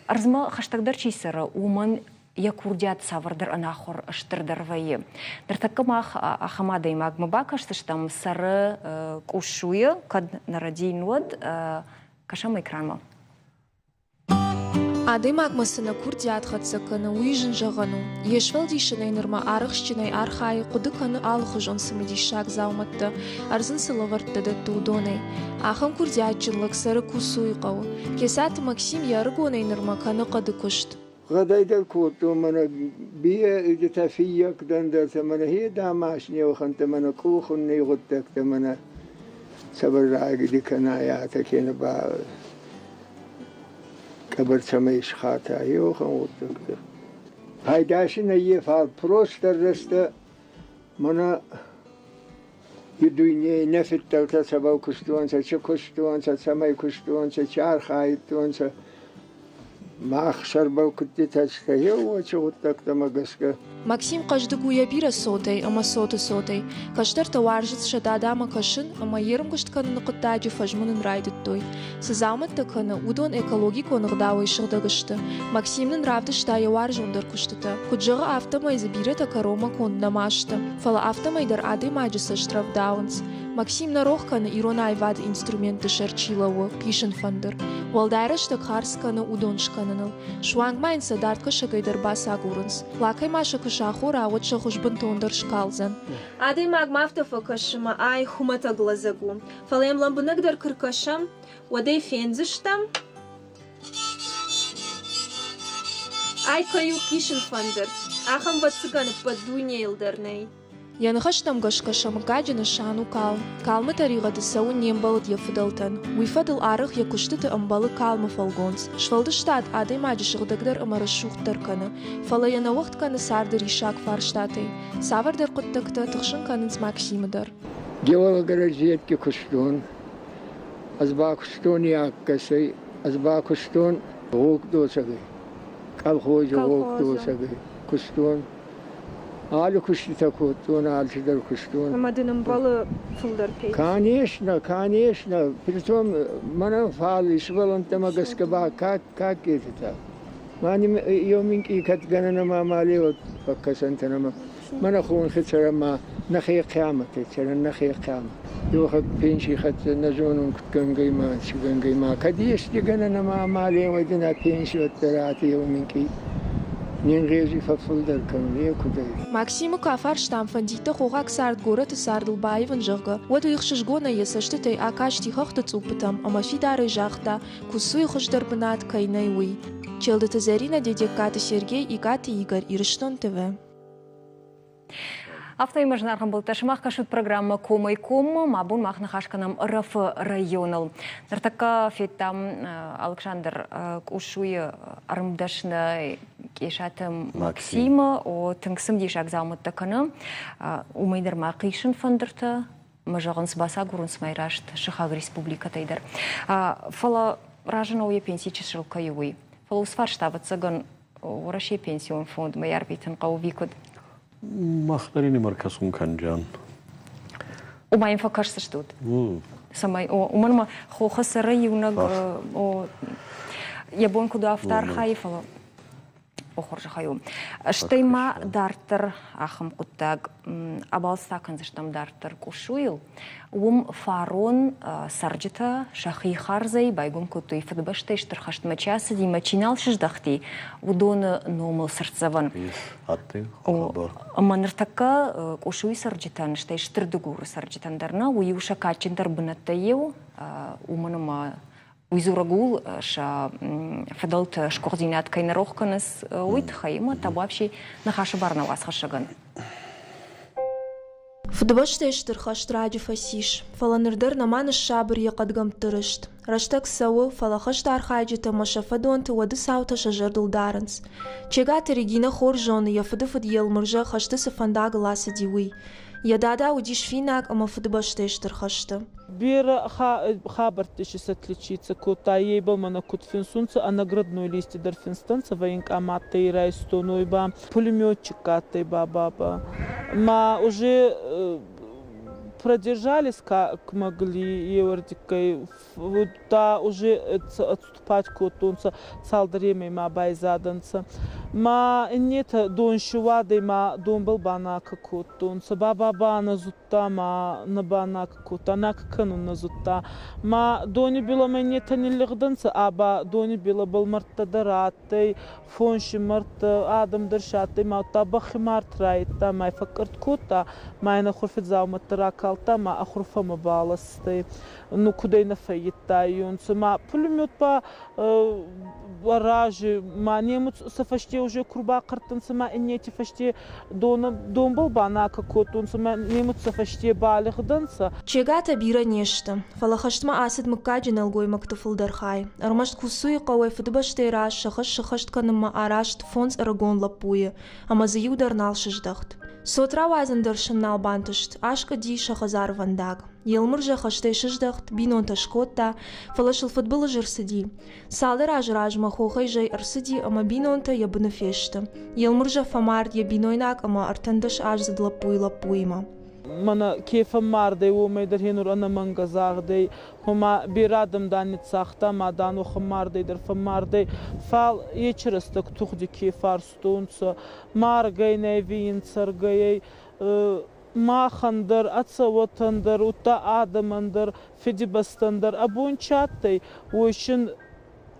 ӕрдзмӕ хӕстӕгдӕр чи цӕры, уымӕн йӕ курдиат цавӕрдӕр ӕнахуыр стырдӕр вӕййы. Ныртӕккӕ мах ахӕм адӕймагмӕ бакӕсдзыстӕм, цӕры Къуссуйы, кӕд нӕ рӕдийын, уӕд кӕсӕм экранмӕ. Адӕймагмӕ цы нӕ курдиат хӕццӕ кӕны, уый зын зӕгъӕн у. Йе сфӕлдисынӕй нырмӕ арӕхстджынӕй архайы, хъуыды кӕны алыхуызон цымыдисаг дзаумӕттӕ, ӕрдз ын цы лӕвӕрттӕ дӕтты, уыдонӕй. Ахӕм курдиатджын лӕг цӕры Кусуйы хъӕуы. Кесаты Максим йӕ ӕрыгонӕй нырмӕ кӕны хъӕды куыст. Гъӕдӕй дӕр кодтон, мӕнӕ бийӕ фиййӕгтӕн дӕр мӕнӕ хе дамашни уӕхӕнттӕ, мӕнӕ къухунни гъуддӕгтӕ, мӕнӕ цӕбӕл рагиди кӕнай атӕ кенӕ ба къӕбӕр цӕмӕй исхата, еуӕхӕн гъуддӕгтӕ. Пайда си нӕййе, фал просто рӕстӕ мӕнӕ и дуйней нӕ фидтӕлтӕ цӕбӕл кустонцӕ, ци кустонцӕ, цӕмӕй кустонцӕ, ци архайдтонцӕ, мах сӕрбӕл кудтитӕ еуочи гъуддӕгтӕмӕ гӕсгӕ. Максим хъӕздыг у йӕ бирӕ цотӕй ӕмӕ цоты цотӕй. Кӕстӕртӕ уарзынц сӕ дадамӕ кӕсын ӕмӕ йе рмгуыст кӕныны хъуыддаджы фӕзмын ын райдыдтой. Цы дзаумӕттӕ кӕны, уыдон экологикон ӕгъдауӕй сыгъдӕг сты. Максим нын равдыста йӕ уарзондӕр куыстытӕ. Куыд зӕгъы, афтӕмӕй дзы бирӕтӕ кӕронмӕ конд нӕма сты, фӕлӕ афтӕмӕй дӕр адӕймаджы цӕст рӕвдауынц. Максим нӕ рох кӕны ирон аивады инструментты сӕр чи лӕууы, хъисын фӕндыр. Уӕлдай рӕстӕг хардз кӕны уыдон скӕныныл. Суанг ма йын сӕ дард кӕсӕгӕй дӕр бацагурынц. Лакӕй ма сӕ куы сахора, уӕд сӕ хуыз бынтондӕр скалдзӕн. Адӕймагмӕ афтӕ фӕкӕсы, мӕ ай хуымӕтӕг лӕдзӕг у. Фӕлӕ йӕм лӕмбынӕгдӕр куы ркӕсӕм, уӕд ӕй фендзыстӕм, ай кӕй у хъисын фӕндыр. Ахӕм вӕццӕгӕн ӕппӕт дунейыл дӕр нӕй. Йӕ ныхӕстӕм гӕсгӕ сӕ мыггаджы нысан у калм. Калмы тӕригъӕды цӕуын не мбӕлыд йӕ фыдӕлтӕн. Уый фӕдыл арӕх йӕ куыстыты ӕмбӕлы калмы фӕлгонц. Сфӕлдыстад адӕймаджы сыгъдӕгдӕр ӕмӕ рӕсугъддӕр кӕны, фӕлӕ йӕ нӕ уӕгъд кӕны царды риссаг фарстатӕй. Цавӕрдӕр хъуыддӕгтӕ тыхсын кӕнынц Максимы дӕр. Геологоразведки куыстон. Ӕз бакуыстон аккӕсӕй, ӕз бакуыстон гъогдоцӕгӕй, колхози гъогдоцӕгӕй куыстон. Алы куыстытӕ кодтон, алцыдӕр куыстон. Ӕмӕ дын ӕмбӕлы фылдӕр пенси? Конечно, конечно. Притом мӕнӕн фал сывӕллӕнттӕмӕ гӕсгӕ ба как как ететӕ. Мани еу минкъий кӕд гӕнӕн ӕма малеуӕг фӕккӕсӕнтӕ ӕма мӕнӕ хонхи цӕрӕн ма нӕхе хъиамӕтӕй цӕрӕн нӕхе хъиамӕт. Еухатт пенсий хӕццӕ нӕ зонун куд гӕнгӕй ма ци гӕнгӕй ма кӕд ести гӕнӕн ӕма амалеуӕй дин ӕ пенси уӕддӕр ати еу минкъий. Не нгъези фӕффулдӕр кӕнун, е куд ӕй? Максимы куы афарстам, фӕндидтӕ хохаг цард горӕты цардыл баивын, зӕгъгӕ, уӕд уый ӕхсызгонӕй йӕ цӕстытӕй акасти хӕхты цъуппытӕм ӕмӕ фидарӕй загъта, Кусуйы хуыздӕр бынат кӕй нӕй, уый. Челдыты Зӕринӕ, Дедегкаты Сергей, Икъаты Игорь, Ирыстон ТВ. Афтӕ ма зынаргъ ӕмбӕлттӕ, сымах кӕсут программӕ Комӕй коммӕ. Мӕ бон мах ныхас кӕнӕм РФ-ы районыл. Ныртӕккӕ федтам Александр Къусуйы ӕрмдӕсны Къесаты Максимы. О, тынг цымыдисаг дзаумӕттӕ кӕны. Уымӕй дӕр ма хъисын фӕндыртӕ, мӕ зӕгъынц, бацагурынц мӕ раст сыхаг республикӕтӕй дӕр. Фӕлӕ разы нӕу йӕ пенси чысыл кӕй у, уый. Фӕлӕ уыцы фарста, ӕвӕццӕгӕн, Уӕрӕсейы пенсион фондмӕ ӕрвитын хъӕуы ӕви куыд? Мах дӕр ин ӕркӕсун кӕнджан. Ома йын фӕкӕсдзыстут? Цӕмӕй, уымӕн ӕмӕ хохы сӕрӕй иунӕг йӕ бон куыд у, афтӕ архайы, фӕлӕ о хорзӕхӕй у. Стӕй ма дарддӕр ахӕм хъуыддаг абалц та кӕндзыстӕм дарддӕр Къуссуйыл. Уым фарон цӕрджытӕ сӕхи хардзӕй байгом кодтой Фыдыбӕстӕйы Стыр хӕстмӕ чи ацыди ӕмӕ чи нал сыздӕхти, уыдоны номыл цыртдзӕвӕн. Ӕмӕ ныртӕккӕ Къусуйы цӕрджытӕн, стӕй Стыр Дыгуры цӕрджытӕн дӕр нӕ, уый у сӕ кадджындӕр бынӕттӕй иу, уымӕн ӕмӕ уый дзурӕг у, сӕ фыдӕлты сгуыхтдзинад кӕй нӕ рох кӕнынц, уый тыххӕй ӕмӕ табуафси ныхасы бар нӕ уацхӕссӕгӕн. Фыдыбӕстӕйы Стыр хӕст раджы фӕцис, фӕлӕ ныр дӕр нӕма ныссабыр йӕ хъӕдгӕмтты рыст. Рӕстӕг цӕуы, фӕлӕ хӕсты архайджытӕ ӕмӕ сӕ фӕдонты уӕды цаутӕ сӕ зӕрдыл дарынц. Чегаты Регинӕ хорз зоны, йӕ фыдыфыд Елмырзӕ хӕсты цы фӕндагыл ацыди, уый. Йӕ дада уыдис финнаг ӕмӕ Фыдыбӕстӕйы Стыр хӕсты. Берӕ хабӕртти си отличиться кодта, ейбӕл мӕнӕ куд финсунцӕ, а наградной листи дӕр финстӕнцӕ военкоматтӕй райстон, уой ба пулеметчик адтӕй баба ба. Ма уже продержались как могли еуӕрдиккӕй, удта уже отступать кодтонцӕ, цалдӕремӕй ма байзадӕнцӕ. Ма иннетӕ донсиуадӕй ма донбӕл банакӕ кодтонцӕ. Баба ба нӕ зудта ма нӕ банакӕ кодта, накӕ кӕнун нӕ зудта. Ма дони билӕмӕ иннетӕ ниллигъдӕнцӕ, а ба дони билӕбӕл мӕрдтӕ дӕр адтӕй, фонси мӕрдтӕ, адӕм дӕр си адтӕй, ма удта бӕхи мард райдта, ма фӕкъкъӕртт кодта, ма ин ӕ хурфидзаумӕттӕ ракалдта, ма ӕ хурфӕмӕ балӕстӕй. Ну, кудӕй нӕ фӕййидтайуонцӕ, ма пулемет ба рази, ма немуц сӕ фӕсте уже ку рбахъӕрттӕнцӕ, ма иннети фӕсте донбӕл ба накӕ кодтонцӕ, ма немуц сӕ фӕсте балигъдӕнцӕ. Чегатӕ бирӕ не сты, фӕлӕ хӕстмӕ ацыд мыггаджы нӕлгоймӕгты фылдӕр хай. Ӕрмӕст Куссуйы хъӕуӕй Фыдыбӕстӕйы раз сӕ хӕс сӕххӕст кӕнынмӕ араст фондз ӕрыгон лӕппуйы, ӕмӕ дзы иу дӕр нал сыздӕхт. Цот рауадзын дӕр сын нал бантыст, аскъуыди сӕ хӕдзарвӕндаг. Елмырзӕ хӕстӕй сыздӕхт, бинонтӕ скодта, фӕлӕ сыл фыдбылыз ӕрцыди. Цалдӕр азы размӕ хохӕй зӕй ӕрцыди ӕмӕ бинонтӕ йӕ быны фесты. Елмырзӕ фӕмард йӕ бинойнаг ӕмӕ ӕртындӕсаздзыд лӕппуйы лӕппуимӕ. Мӕнӕ ке фӕммардӕй, уомӕй дӕр хенур ӕнӕмӕнгӕ загъдӕй, гъома берӕ адӕм дан ниццагъта ма дан уӕхӕн мардӕй дӕр фӕммардӕй, фал ечи рӕстӕг тугъди ке фарстонцӕ, маргӕй нӕ ӕви ин цӕргӕй, махӕн дӕр, ӕцӕуӕтӕн дӕр, удта адӕмӕн дӕр, Фидибӕстӕн дӕр ӕ бон чи адтӕй, уой син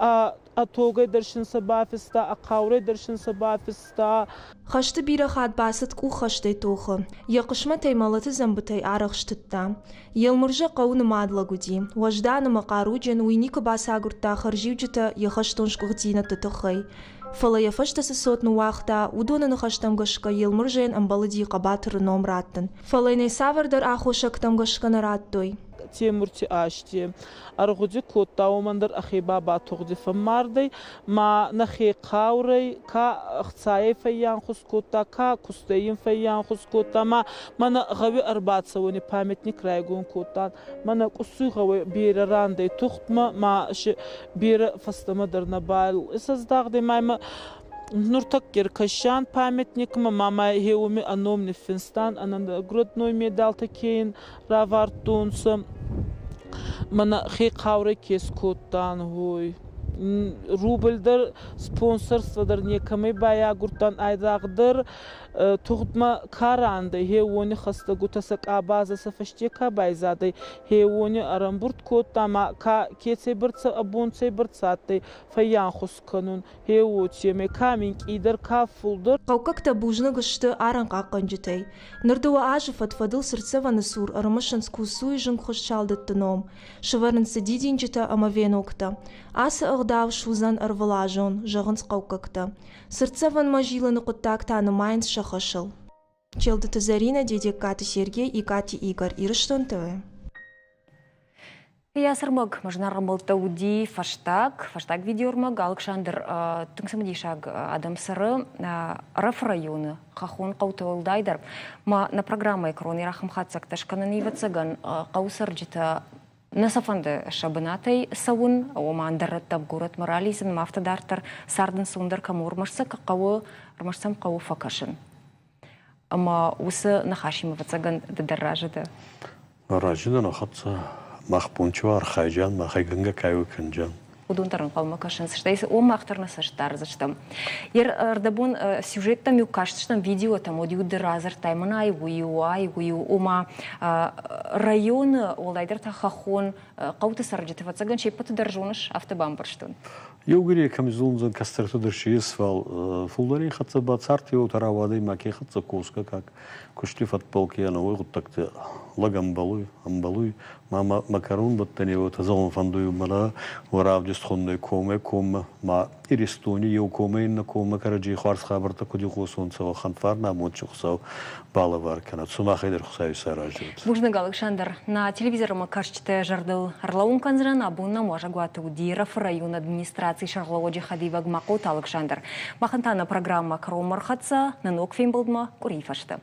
ӕ тогӕй дӕр син сӕ бафиста, ӕ хъаурӕй дӕр син сӕ бафиста. Хӕсты бирӕ хатт бацыд къуххӕстӕй тохы, йӕ хъысмӕтӕй мӕлӕты дзӕмбытӕй арӕх стыдта. Елмырзӕ хъӕуы нымад лӕг уыди, уӕздан ӕмӕ хъаруджын, уый никуы бацагуырдта хӕрзиуджытӕ йӕ хӕстон сгуыхтдзинӕдты тыххӕй. Фӕлӕ йӕ фӕстӕ цы цот ныууагъта, уыдоны ныхӕстӕм гӕсгӕ Елмырзӕйӕн ӕмбӕлыди хъӕбатыры ном раттын. Фӕлӕ йын ӕй цавӕрдӕр аххосӕгтӕм гӕсгӕ нӕ радтой. Темурти Асти ӕргъуди кодта, уомӕн дӕр ӕхе ба батугъди фӕммардӕй, ма нӕхе хъаурӕй ка ӕхцайӕй фӕййанхус кодта, ка кустӕй ин фӕййанхус кодта, ма мӕнӕ гъӕуи ӕрбацӕуӕни памятник райгон кодтан. Мӕнӕ Къуссуй гъӕуӕй берӕ рандӕй тухтмӕ, ма берӕ фӕстӕмӕ дӕр нӕбал исӕздагъдӕй, ма имӕ нуртӕкки ӕркӕсӕн памятникмӕ, ма ма уоми ӕ ном ниффинстан, ӕ нагрудной медалтӕ ке ин равардтонцӕ, мӕнӕ хе хъаурӕй ке скодтан, уой. Рубль дӕр, спонсорство дӕр некӕмӕй байагурдтан, айдагъдӕр тугъдмӕ ка рандӕй, хе уони хӕстӕгутӕ сӕ къабазӕ сӕ фӕсте ка байзадӕй, хе уони ӕрӕмбурд кодта ма ка ке цӕйбӕрцӕ бон цӕйбӕрцӕ адтӕй фӕййанхус кӕнун, хе уотемӕй ка минкъийдӕр, ка фулдӕр. Хъӕуккӕгтӕ бузныг сты арӕнхъахъхъӕнджытӕй. Ныр дыууӕ азы фӕд-фӕдыл цыртдзӕвӕны цур ӕрымысынц Кусуйы зынгхуыст салдӕтты ном. Сӕвӕрынц дзы дидинджытӕ ӕмӕ веноктӕ. Ацы ӕгъдау суыдзӕн ӕрвылазон, зӕгъынц хъӕуккӕгтӕ. Цыртдзӕвӕнмӕ зилыны хъуыддаг та нымайынц сӕ хӕсыл. Челдыты Зӕринӕ, Дедегкаты Сергей, Икъати Игорь, Ирыстон ТВ. Йӕ сӕрмӕг зынаргъ уыди фӕстаг, фӕстаг видеоӕрмӕг. Алыксандр тынг цымыдисаг адӕм цӕры Ӕрӕфы районы хӕххон хъӕуты уӕлдайдӕр. Ма нӕ программӕйы кӕрон ахӕм хатдзӕгтӕ скӕнын ӕвӕццӕгӕн хъӕуы цӕрджытӕ нӕ сӕ фӕнды сӕ бынатӕй цӕуын, ома ӕндӕр рӕттӕм горӕтмӕ ралидзын ӕмӕ афтӕ дарддӕр цард ӕнцондӕр кӕм у, ӕрмӕст сӕ хъӕуы, ӕрмӕст сӕм хъӕуы фӕкӕсын. Ӕмӕ уыцы ныхасимӕ, ӕвӕццӕгӕн, ды дӕр разы дӕ. Разы дӕн ӕхӕццӕ. Мах бон чи уа архайджан, махӕй гӕнгӕ кӕй кӕнджан. Уыдон дӕр ӕнхъӕлмӕ кӕсынц, стӕй о, мах дӕр нӕ цӕст дардзыстӕм. Ӕрдӕбон сюжеттӕм-иу кастыстӕм, видеотӕм, уӕд-иу ды радзырдтай, мӕн ай уый у, ай уый у, ома районы, уӕлдайдӕр та хӕххон хъӕуты цӕрджыты, ӕвӕццӕгӕн, се ппӕты дӕр зоныс, афтӕ бамбӕрстон. Еугурей кӕми зондзӕн кӕстӕртӕ дӕр си ес, фал фулдӕри хӕццӕ ба цард еутӕ рауадӕй ма ке хӕццӕ косгӕ как кусти фӕдбӕл ке ӕнӕуой гъуддӕгти лӕг ӕмбӕлуй, ӕмбӕлуй. Ма мӕ кӕронбӕттӕни уотӕ зӕгъун фӕндуй, мӕнӕ уӕ равдист хундӕй комӕй коммӕ, ма Иристони еу комӕй иннӕ коммӕ кӕрӕдзей хуарз хабӕрттӕ куд игъосонцӕ, уӕхӕн фарнӕ амондджи Хуцау балӕвар кӕнӕд. Сумахӕй дӕр Хуцауи саразӕд. Бузныг, Александр. Нӕ телевизормӕ кӕсджытӕ зӕрдыл ӕрлӕууын кӕндзынӕн, абон нӕм уазӕгуаты уыди Ӕрӕфы районы администрацийы сӕргълӕууӕджы хӕдивӕг Махъоты Александр. Махӕн та нӕ программӕ кӕронмӕ ӕрхӕццӕ, нӕ ног фембӕлдмӕ къуырийы фӕстӕ.